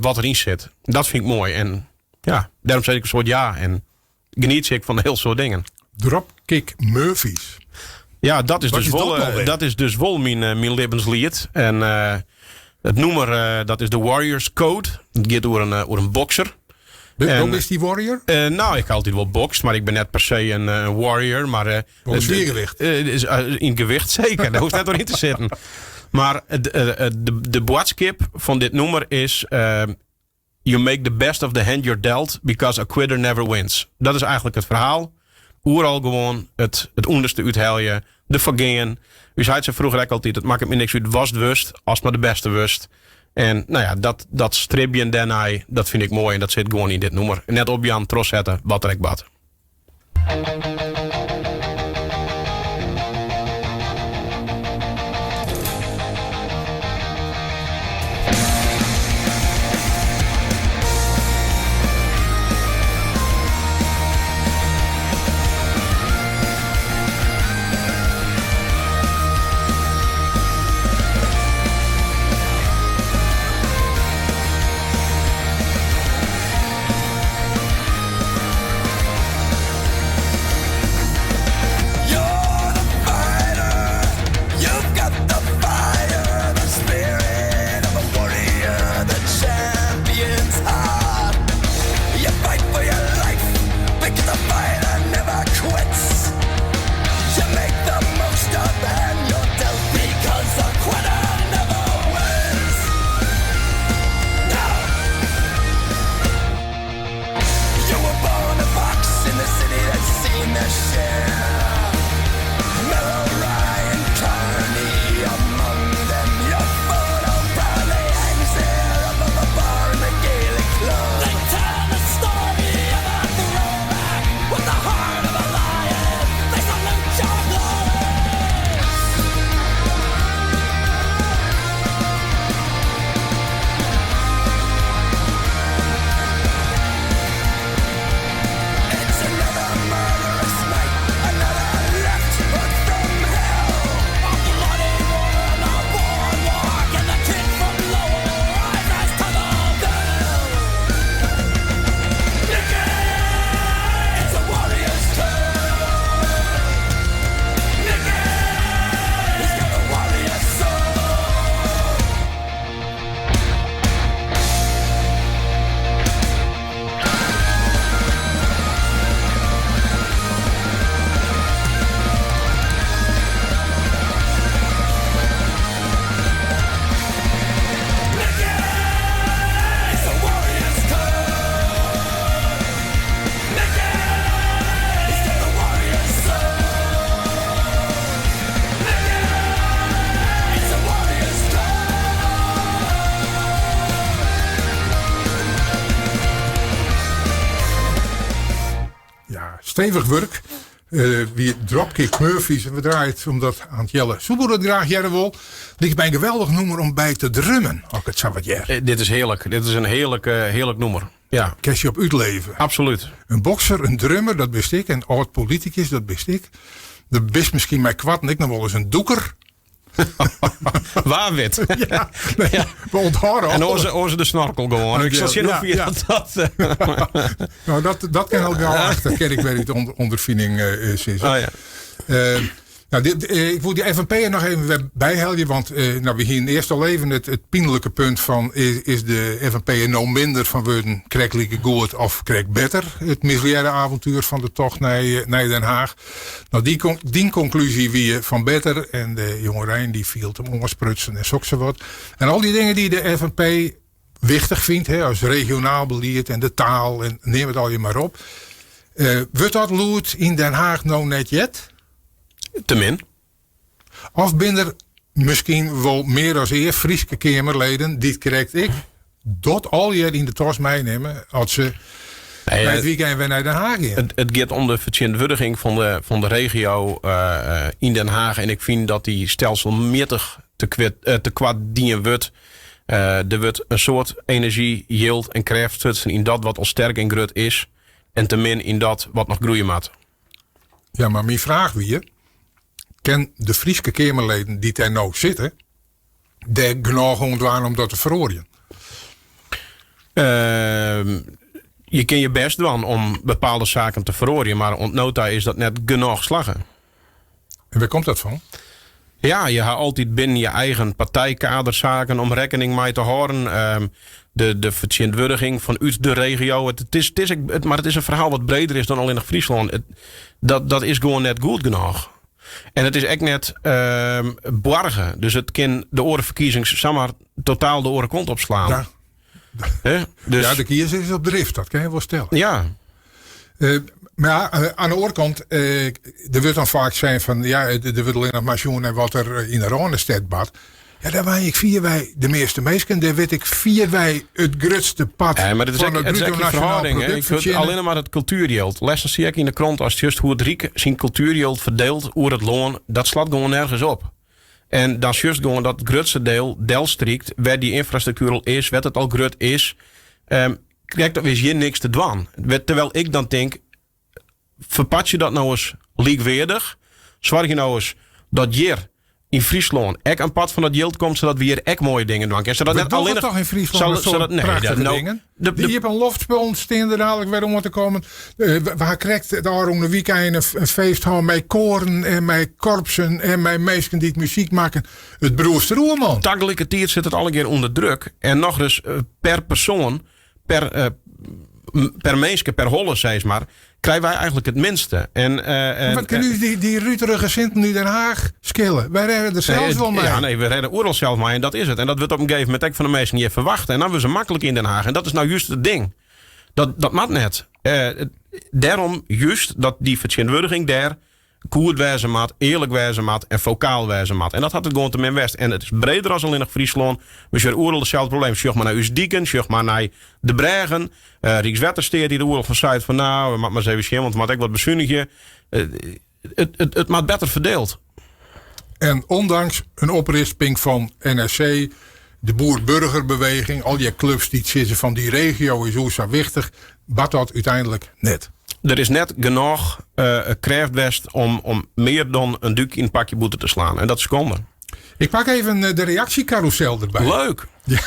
wat deryn sit. Dat fyn ik moai en ja, dêrom sis ik in soad ja en genietsje ik fan in hiel soad dingen. Dropkick Murphys. Ja, dat is Wat dus is dat wol, nou weer? dat is dus wol myn libbensliet. En it nûmer, dat is de Warriors Code. It giet oer in bokser. Do bist dy warrior? Nou, ik ha altyd wol bokst, mar ik bin net per se in warrior. Mar Wol in swiergewicht. is yn gewicht seker, dêr hoecht net oer yn te sitten. Mar de boadskip fan dit nûmer is you make the best of the hand you're dealt, because a quitter never wins. Dat is eigentlik it ferhaal. Oeral gewoan it ûnderste úthelje, derfoar gean. Us heit sei froeger ek altyd, it makket my niks út watst wurdst, ast mar de bêste wurdst. En nou ja, dat stribjen dêrnei, dat fyn ik moai en dat sit gewoan yn dit nûmer. Net opjaan, trochsette, wat der ek bart. Ja, stevich wurk. Uh, wie Dropkick Murphys en we draaien het omdat Ant Jelle Soeboer het graach hearre wol. Liket my in geweldich nûmer om by te drummen, as ik it sa wat hear. Eh, dit is hearlik. Dit is in hearlik, eh, hearlik nûmer. Ja. Kinst je op útleve. Absoluut. In bokser, in drummer, dat bist ik. En âld-politikus, dat bist ik. Der bist miskien mei koarten ek noch wolris in dûker. Wa wit. Ja, nee, ja. We ûnthâlde En oars, oars de snorkel gewoan. Ik sil sjen of je dat... dat nou, dat, dat kin al gau achter. Kin ik wer út ûnderfining uh, sizze. Oh, ja. Uh, nou, dit, eh, ik wil die FNP er noch even wer byhelje, want uh, nou, we hiene earst al even it, it pynlike punt fan is, is de FNP no minder fan wurden krekt like goed of krekt better? It mislearre avontuer fan de tocht nei, nei Den Haag. No, dy, dyn konklúzje wie fan better en de jongerein dy fielt him oansprutsen en soksawat. En al dy dingen dy't de FNP wichtich fynt, hè, as regionaal belied en de taal en neam it allegear mar op. Uh, wurdt dat lûd yn Den Haag no net heard? Te min. Of binne der miskien wol mear as ea Fryske keamerleden dy't krekt ek dat allegear yn de tas meinimme as se Nee, nei it wykein wer nei Den Haag gean? It giet om de fertsjintwurdiging fan de, fan de regio uh, yn Den Haag. En ik fyn dat dy stelselmjittich te koart dien wurdt. Uh, der wurdt in soad enerzjy, jild en krêft stutsen yn dat wat al sterk en grut is. En te min yn dat wat noch groeie moat. Ja, mar myn fraach wie, kin de Fryske keamerleden dy't dêr no sitte, dêr genôch oan dwaan om dat te feroarjen? Ehm, je kin je bêst dwaan om bepaalde saken te feroarjen, mar oant no ta is dat net genôch slagge. En wêr komt dat fan? Ja, je ha altyd binnen je eigen partijkader saken om rekkening mei te hâlden. Ehm, de, de fertsjintwurdiging fanút de regio. It, is, it is, it, mar it is in ferhaal wat breder is dan allinnich Fryslân. It, dat, dat is gewoan net goed genôch. En it is ek net ehm, boarge. Dus it kin de oare ferkiezings samar totaal de oare kant op slaan. Ja. Hè? Dus, Ja, de kiezer is op drift, dat kin je wol stelle. ja. Eh, mar ja, eh, oan de oare kant, eh, der wurdt dan faak sein fan, ja, der wurdt allinnich mar sjoen nei wat der yn de Rânestêd bart. Ja, dêr wenje ek fierwei de measte minsken, dêr wurdt ek fierwei it grutste part Ja, mar it is fan ek, it it is bruto ek in nasjonaal ferhâlding. hè. produkt Ik wurd fertsjinne. allinnich mar it kultuerjild. Lêsten seach ik yn de krant as just hoe it Ryk syn kultuerjild ferdeelt oer it lân, dat slacht gewoan nergens op. En dan sjochst gewoan dat it grutste diel delstrykt wêr dy ynfrastruktuer al is, wêr't it al grut is. Um, krekt of is hjir niks te dwaan. Terwijl ik dan tink, ferpartsje dat no ris lykweardich. Soargje no ris dat hjir yn Fryslân ek in part fan dat jild komt, sadat we hjir ek moaie dingen dwaan kinne. Sadat We net dogge allinnich toch yn Fryslân in soad nee, prachtige no, dingen? De, De de, iepenloftspullen stean der dadelijk wer oan te kommen. Eh, we ha krekt it ôfrûne wykein in feest hân mei koaren en mei korpsen en mei minsken dy't muzyk makken. It brûst deroer, man. Tagelikertiid sit it allegear ûnder druk. En nochris eh, per persoan, per, eh, per minske, per holle, sis mar, krije wy eigentlik it minste. En, eh, en, Wat kin ús dy, dy ruterige sinten út Den Haag skille? Wy rêde der sels wol mei. Ja, nee, we rêde oeral sels mei en dat is it. En dat wurdt op in gegeven momint ek fan de minsken hjir ferwachte. En dan wurde se maklik yn Den Haag. En dat is no just it ding. Dat, dat moat net. Eh, dêrom just dat dy fertsjintwurdiging dêr goed wêze moat, earlik wêze moat en fokaal wêze moat. En dat hat it gewoan te min west. En it is breder as allinnich Fryslân. We sjogge oeral deselde probleem. Sjoch mar nei ús diken, sjoch mar nei de brêgen. Uh, Rykswettersteat dy't oeral fan seit fan nou, we moatte mar ris even sjen, want we moatte ek wat besunigje. Uh, it, it, it moat better ferdield. En ondanks in oprisping fan NSC, de boer-burgerbeweging, al dy klups dy't sizze fan dy regio is oer sa wichtich, bart dat úteinlik net. Der is net genôch uh, krêft west om, om mear dan in dúk yn in pakje bûter te slaan. En dat is skande. Ik pak even eh, de reaksjekarrûsel derby. Leuk! Ja.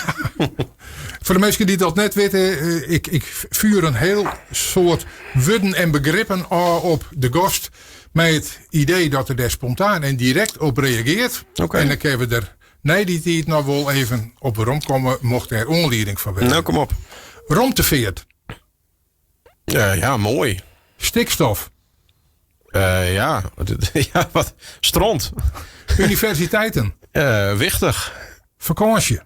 Foar de minsken dy't dat net witte, eh, ik, ik fjoer in hiel soad wurden en begrippen ôf op de gast. Mei it idee dat er dêr spontaan en direkt op reagearret. Oké. En dan kinne we der nei dy tiid noch wol even op weromkomme, mocht dêr oanlieding foar wêze. Nou, kom op. Romtefeart. Ja, moai. Stikstof. Ja, ja, wat? Stront. Universiteiten. Wichtich. Fakânsje.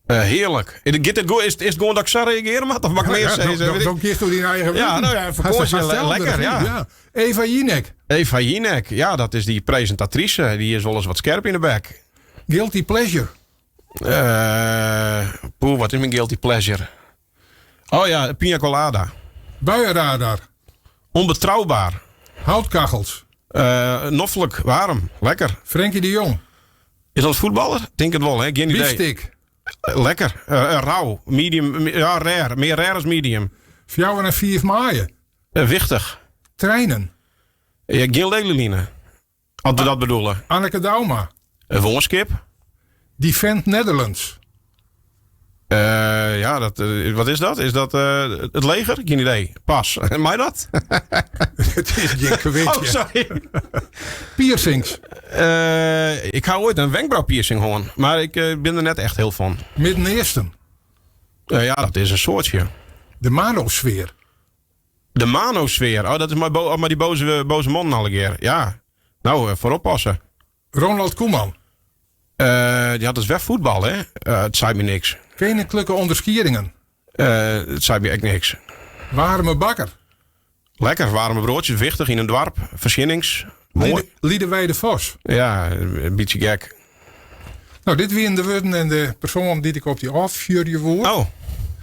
Hearlik. Giet it goed? Is, is it gewoan dat ik sa reagearje moat? Of moat ik mear Ja, sizze? dan, dan kiest do dyn eigen Ja, wurden. nou ja, fakânsje, lekker, ja. Eva Jinek. Eva Jinek, ja, dat is dy presintatrise. Dy is wolris wat skerp yn de bek. Guilty pleasure. Poeh, wat is myn guilty pleasure? Oh ja, pina colada. Buienradar. Onbetrouwbaar. Houtkachels. Noflik, waarm, lekker. Frenkie de Jong. Is dat voetballer? Tink it wol, hè? Gjin idee. Biefstik. Lekker. Rau. Medium. Ja, rare. Mear rare as medium. 4 en 5 maaie. Wichtich. Treinen. Ja, gjin Lelyline. As we dat bedoele. Anneke Douma. In woanskip. Defend Netherlands. Ja, dat, wat is dat? Is dat it leger? Gjin idee. Pas. Mei dat? It is gjin kwitsje. Oh, sorry. Piercings. Ik ha oait in wenkbrauwpiercing hân, mar ik bin der net echt hiel fan. Midden-Easten. Ja, dat is in soartsje. De manosfeer. De manosfeer. Oh, dat is mei, bo mei dy boze, boze mannen allegear. Ja. Nou, foar oppasse. Ronald Koeman. Uh, ja, dat is wer voetbal, hè? It seit my niks. Keninklike onderskiedingen. It seit my ek niks. Waarme bakker. Lekker, waarme broadsjes, wichtich yn in doarp. Foarsjennings, moai. Liedewij de Vos. Ja, in bytsje gek. Nou, dit wienen de wurden en de persoanen dy't ik op dy ôffjurje woe. Oh.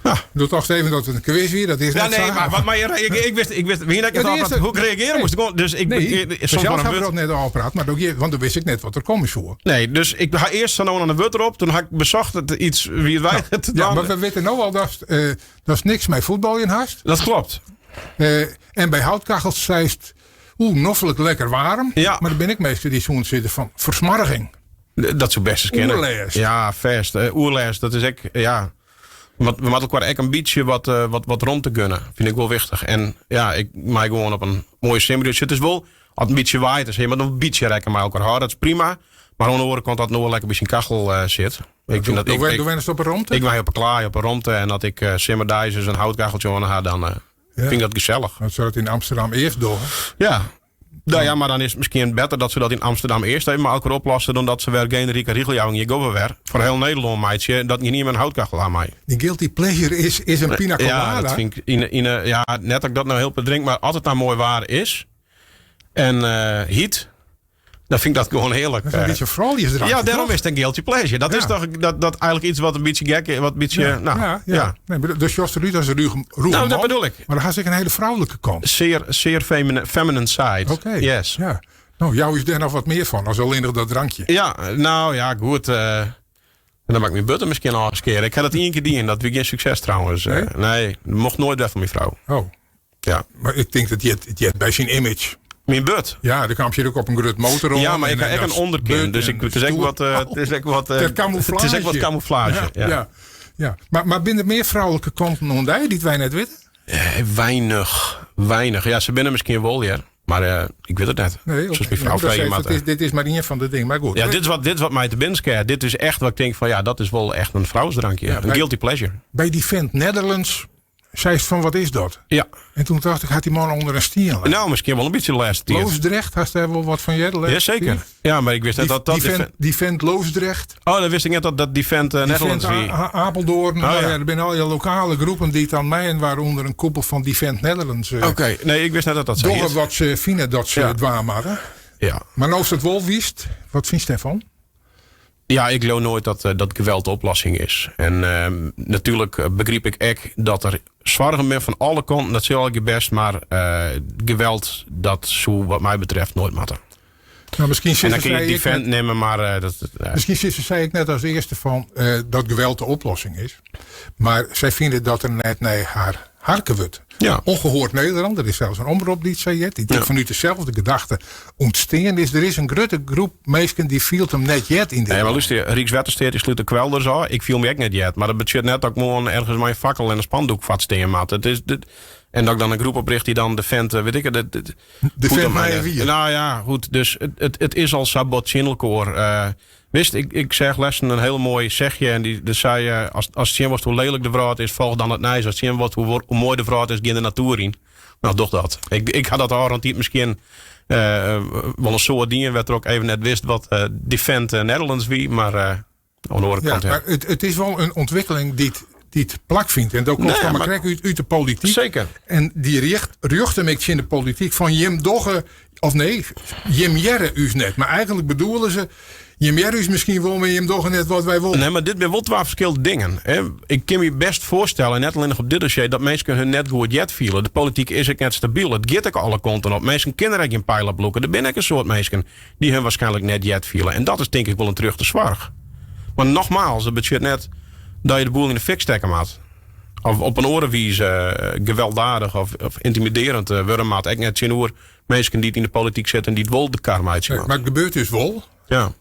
Ja. Doe tocht even dat it in kwis wie, dat is ja, net nee, sa. Maar wat, maar ik wist, wie net Het hoe ik reagearje moast. Dus ik, Nee, ik, soms sels maar een ha we wurd. dat net ôfpraat, mar want doe wist ik net wat der komme soe. Nee, dus ik ha earst sa no en dan in wurd derop. Doe ha ik besocht it yts wie it wy te Ja, dwaan. mar we witte no al dat datst niks mei fuotbaljen hast. Dat kloppet. En by houtkachels seist, oeh, noflik lekker waarm. Ja. Mar der binne ek minsken dy't soenen sizze fan fersmoarging. Dat soe bêst ris kinne. Oerlêst. Ja, fêst. Oerlêst, dat is ek, ja. Want we moatte elkoar ek in bytsje wat romte gunne. Fyn ik wol wichtich. En ja, ik mei gewoan op in moaie simmerjûn. It is wol, as it in bytsje waait, dan moat in bytsje rekken mei elkoar hâlde. Dat is prima. Mar oan de oare kant, as in oar lekker by syn kachel sit. Ik fyn dat, Do ik, wennest op 'e romte? ik wenje op 'e klaai, op 'e romte. En as ik simmerdeis ris in houtkacheltsje oan ha, dan fyn ik dat gesellich. Dat soe it yn Amsterdam earst dogge. Ja. Nou ja, mar dan is it miskien better dat se dat yn Amsterdam earst even mei elkoar oplosse dan dat se wer generike regeljouwing, hjir gean we wer, foar hiel Nederlân meitsje dat gjin ien in houtkachel ha mei. Dyn guilty pleasure is in pina Ja, colada. dat fyn ik yn, ja, net dat ik dat no hiel drink, mar as it nou moai waar is en hyt, dan fyn ik dat gewoan hearlik. Dat is in bytsje frouljusdrankje, Ja, dêrom toch? is it in guilty pleasure. Dat is toch dat eigentlik yts wat in bytsje gek is, wat in bytsje, nou, ja. Nee, maar dus sjochst derút as in ruge, ruge Nou, dat man, bedoel ik. Mar dan hast ek in hiele froulike kant. Zeer, zeer feminine side. Oké. Yes. Ja. Nou, jou is dêr noch wat mear fan as allinnich dat drankje. Ja, nou ja, goed. En dan moat ik myn butte miskien ôfskeare. Ik ha dat ien kear dien. Dat wie gjin sukses trouwens. Nee? Nee, mocht noait wer fan myn frou. Oh. Ja. Mar ik tink dat it by syn image. Myn but? Ja, dan kaam je ek op in grutte motor oan. Ja, mar ik en ha ek dat in ûnderkin. but Dus en ik, it is ek stoer. wat, it is ek wat, Ter camouflage. It is ek wat camouflage. Ja, Ja. ja. ja. Mar binne der mear froulike kanten oan dy dy't wy net witte? Weinich. Weinich. Ja, se binne miskien wol, ja. Mar ik wit it net. Nee, Soest oké. myn frou Ja, dat freegje is, moatte. dit is mar ien fan de dingen. Mar goed. Ja, dit is wat my te binnen skeat. Dit is echt wat ik tink fan ja, dat is wol echt in frouwsdrankje. Ja, in guilty pleasure. By dy Defend Netherlands seist fan wat is dat? Ja. En doe tocht ik, hat dy man ûnder in stien lein? Nou, miskien wol in bytsje de lêste tiid. Loosdrecht, hast dêr wol wat fan heard? Jazeker. Ja, mar ik wist net dat dat Defend Loosdrecht. Oh, dat wist ik net dat dat Defend Netherlands Defend wie. Apeldoorn. Oh, Nou ja. ja, der binne al dy lokale groepen dy't dan mei-inoar ûnder in koepel fan Defend Netherlands Oké, nee, ik wist net dat dat sa dogge hjit. wat se fine dat se dwaan moatte. Mar no'tst it wol witst, wat fynst dêrfan? Ja, ik leau noait dat geweld de oplossing is. En natuerlik begryp ik ek dat der soargen binne fan alle kanten. Dat sil allegear bêst, mar geweld, dat soe wat my betreft noait moatte. Nou, miskien En dan sizze kin je sy ek defend net nimme, mar dat. Miskien sizze sy ek net as earste fan dat geweld de oplossing is. Mar sy fine dat der net nei har harke wurdt. Ongehoord Nederland, der is sels in omrop dy't sa hjit, dy't fanút deselde gedachte ûntstean is. Der is in grutte groep minsken dy't fielt him net heard yn dit Nee, mar lân. lúster, Rykswettersteat dy slút de kwelders ôf. Ik fiel my ek net heard. Mar dat betsjut net dat ik moarn ergens mei in fakkel en in spandoek foarstean moat. It is, dit, en dat ik dan in groep oprjocht dy't dan defend, wit ik it, dit, De goed vent om mij mij net. wie. Nou ja, goed. Dus it is al sa bot tsjin elkoar. Witst, ik seach lêsten in hiel moai sechje en dy sei, ast sjen wolst hoe lelik de wrâld is, folch dan it nijs. Ast sjen wolst hoe moai de wrâld is, gean de natoer yn. Nou, doch dat. Ik ha dat ôfrûne tiid miskien wol in soad dien, wêrtroch ik even net wist wat Defend Netherlands wie, mar oan de oare Ja, kant, ja. mar it is wol in ûntwikkeling dy't plakfynt. En dat komt Nee, dan mar mar krekt út de polityk. Zeker. En dy rjocht, rjochte him ek tsjin de polityk fan jim dogge Of nee, jim hearre ús net. Mar eigenlik bedoele se, jim hearre ús miskien wol, mar jim dogge net wat wy wolle. Nee, mar dit binne wol twa ferskillende dingen. Ik kin my bêst foarstelle, net allinnich op dit dossier, dat minsken hun net goed heard fiele. De polityk is ek net stabyl. It giet ek alle kanten op. Minsken kinne der ek gjin peil op lûke. Der binne ek in soad minsken dy't hun waarskynlik net heard fiele. En dat is tink ik wol in terjochte soarch. Mar nogmaals, dat betsjut net dat je de boel yn de fik stekke moat. Of op in oare wize gewelddadich of yntimidearjend wurde moat. Ek net tsjinoer minsken dy't yn de polityk sitte en dy't wol de kar meitsje moatte. Mar it gebeurt dus wol. Ja.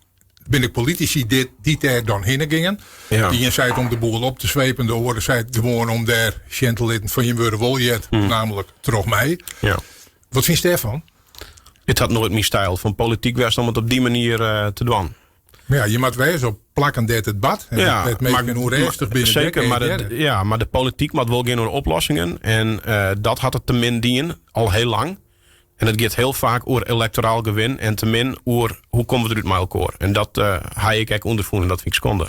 Binne ek politisy dy't dêr dan hinne gingen. Ja. De ien sei it om de boel op te swepen, de oare sei it gewoan om dêr sjen te litten fan jim wurde wol heard, namelijk troch my. Ja. Wat fynst dêrfan? It hat noait myn styl fan polityk west om it op dy manier te dwaan. Mar ja, je moat wêze op plakken dêr't it bart. En Ja, dêr't minsken ûnrêstich binne. Seker, dêr kin je mar de, hearre. ja, mar de polityk moat wol gean oer oplossingen. En dat hat it te min dien, al hiel lang. En it giet hiel faak oer elektoraal gewin en te min oer hoe komme we derút mei elkoar. En dat ha ik ek ûnderfûn en dat fyn ik skonde.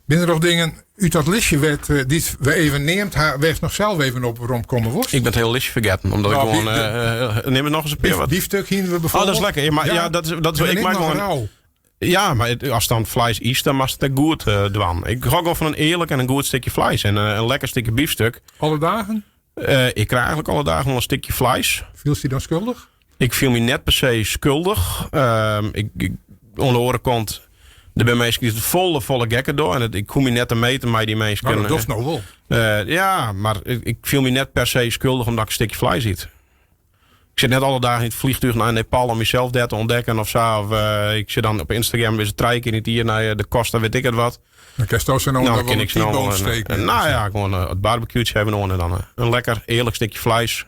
Binne der noch dingen út dat listje wêr't, dy't we even neamd ha, wêr'tst noch sels even op werom komme wolst? Ik ben het hele listje vergeten, omdat ik Nou, gewoon, neem het nog eens een peer wat. Biefstuk hienen we Oh, dat bijvoorbeeld. is lekker. Ja, maar ja, dat is, En ik dan maak nog gewoon rauw. Ja, maar as dan fleis is, dan moatst it ek goed dwaan. Ik hou gewoon fan in earlik en in goed stikje fleis en in lekker stikje biefstuk. Alle dagen? Ik krij eigenlik alle dagen wol in stikje fleis. Fielst dy dan skuldich? Ik fiel my net per se skuldich. Ik, oan de oare kant, der binne minsken dy't it folle, folle gekker dogge. En ik hoech my net te meten mei dy minsken. Nou, dat dochst no wol. Ja, mar ik fiel my net per se skuldich omdat ik in stikje fleis yt. Ik sit net alle dagen yn it fleantúch nei Nepal om mysels dêr te ûntdekken of sa. Of ik sit dan op Instagram is it trije kear yn it jier nei de Costa weet ik it wat. Dan kinst sa no Nou, dan dan wol kin in ik snel T-bone een, steak nou ja, gewoan it barbecue'tsje even oan en dan in lekker earlik stikje fleis.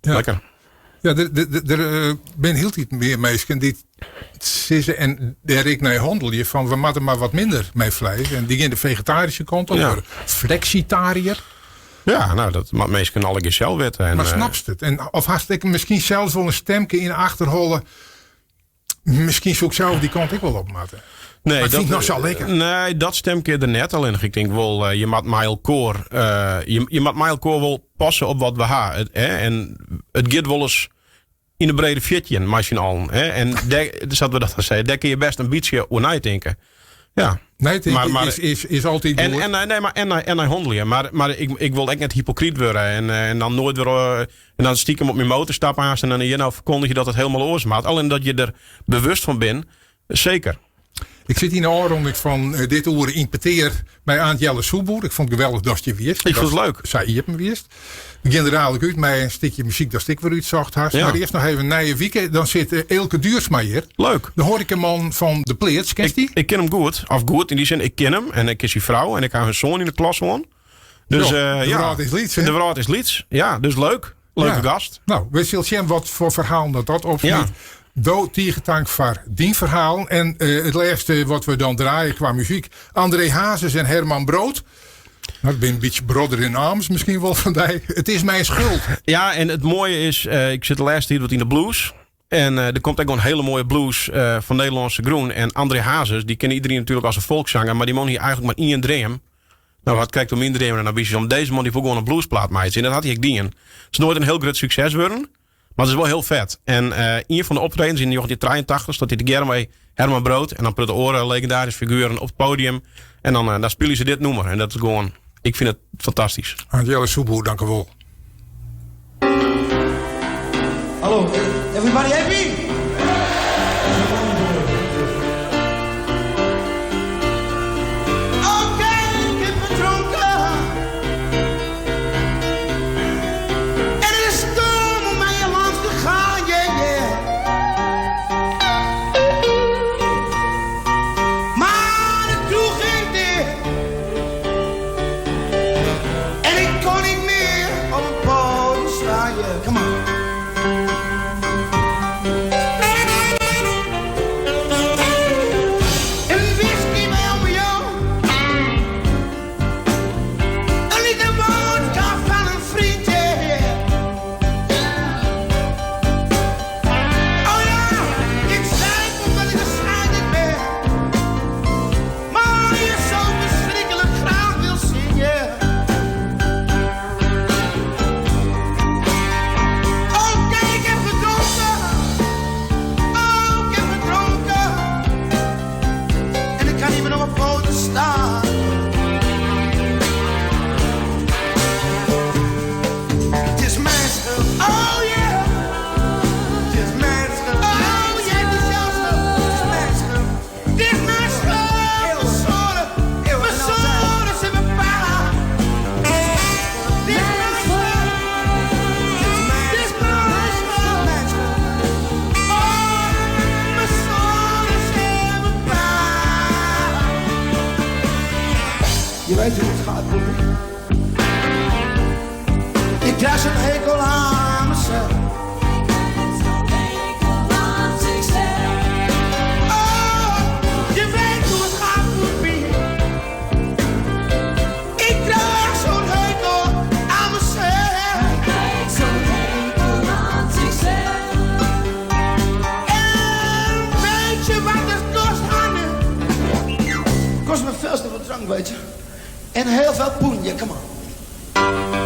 Ja. Lekker. Ja, der binne hieltyd mear minsken dy't sizze en dêr ek nei hannelje fan we moatte mar wat minder mei fleis. En dy gean de fegetaryske kant op, wurde flexitariër. Ja, nou, dat moat minsken allegear sels witte. En, mar snapst it? En, of hast ek miskien sels wol in stemke yn 'e achterholle? Miskien soe ik sels dy kant ek wol op moatte. Nee, Maar ik dat fyn it noch sa lekker. Nee, dat stemke der net. Allinnich ik tink wol, je moat mei elkoar, je moat mei elkoar wol passe op wat we ha. It, hè, en it giet wolris yn de brede 14 mei syn allen. Hè? En dêr, sa't we dat dan sizze, dêr kin je bêst in bytsje oer neitinke. Ja. Neitinke Maar is altyd goed. En, nee, maar, en nei hannelje. Mar ik wol ek net hypokryt wurde. En dan noait wer, en dan stiekem op myn motor stappe aanst en dan hjir no ferkondigje dat it hielendal oars moat. Allinnich dat je der bewust fan bin, seker. Ik sit yn de ôfrûning fan dit oere yn petear mei Aant Jelle Soepboer. Ik fûn it geweldich datst hjir wiest. Ik fûn it leuk. Sa iepen wiest. We gean der dadelijk út mei in stikje muzyk datst ek wer útsocht hast. Ja. Mar earst noch even nije wike. Dan sit Eelke Duursma hjir. Leuk. De hoarekaman fan De Pleats. Kenst dy? Ik ken him goed. Of goed, yn dy sin, ik ken him en ik ken syn frou en ik ha hun soan yn de klas hân. Dus, Jo, de ja. wrâld is lyts, hè? De wrâld is lyts, ja. Dus leuk. Leuke Ja. gast. Nou, we sille sjen wat foar ferhalen dat dat opsmyt. Ja. Do tige tank foar dyn ferhalen. En it lêste wat we dan draaie kwa muzyk. André Hazes en Herman Brood. Nou, ik bin in bytsje brother in arms miskien wol fan dy. It is myn skuld. Ja, en it moaie is, ik sit de lêste tiid wat yn de blues. En der komt ek wol in hiele moaie blues fan Nederlânske grûn. En André Hazes, dy ken iderien natuerlik as in folkssanger, mar dy man hie eigentlik mar ien dream. Nou, wat krekt om myn dreamen en ambysjes om dizze man dy wol gewoan in bluesplaat meitsje. En dat hat hy ek dien. It is noait in hiel grut sukses wurden, mar it is wol hiel fet. En ien fan de optredens yn 1983 stiet hy tegearre mei Herman Brood en dan protte oare legindaryske figueren op it podium. En dan spylje se dit nûmer. En dat is gewoan, ik fyn it fantastysk. Aant Jelle Soepboer, dank u wol. Hallo, everybody happy? Oké, ik heb gedronken. En het is stom om bij je langs te gaan, yeah, yeah. Maar de kroeg ging dicht. En ik kon niet meer op het podium staan, yeah. Come on. weet hoe het gaat, Poepie. Ik krijg zo'n hekel aan mezelf. Oh, je weet hoe het gaat, Poepie. Ik krijg zo'n hekel aan mezelf. En weet je wat het kost, Hanne? Kost me veel te veel drank, weet je. En heel veel poenje, come on.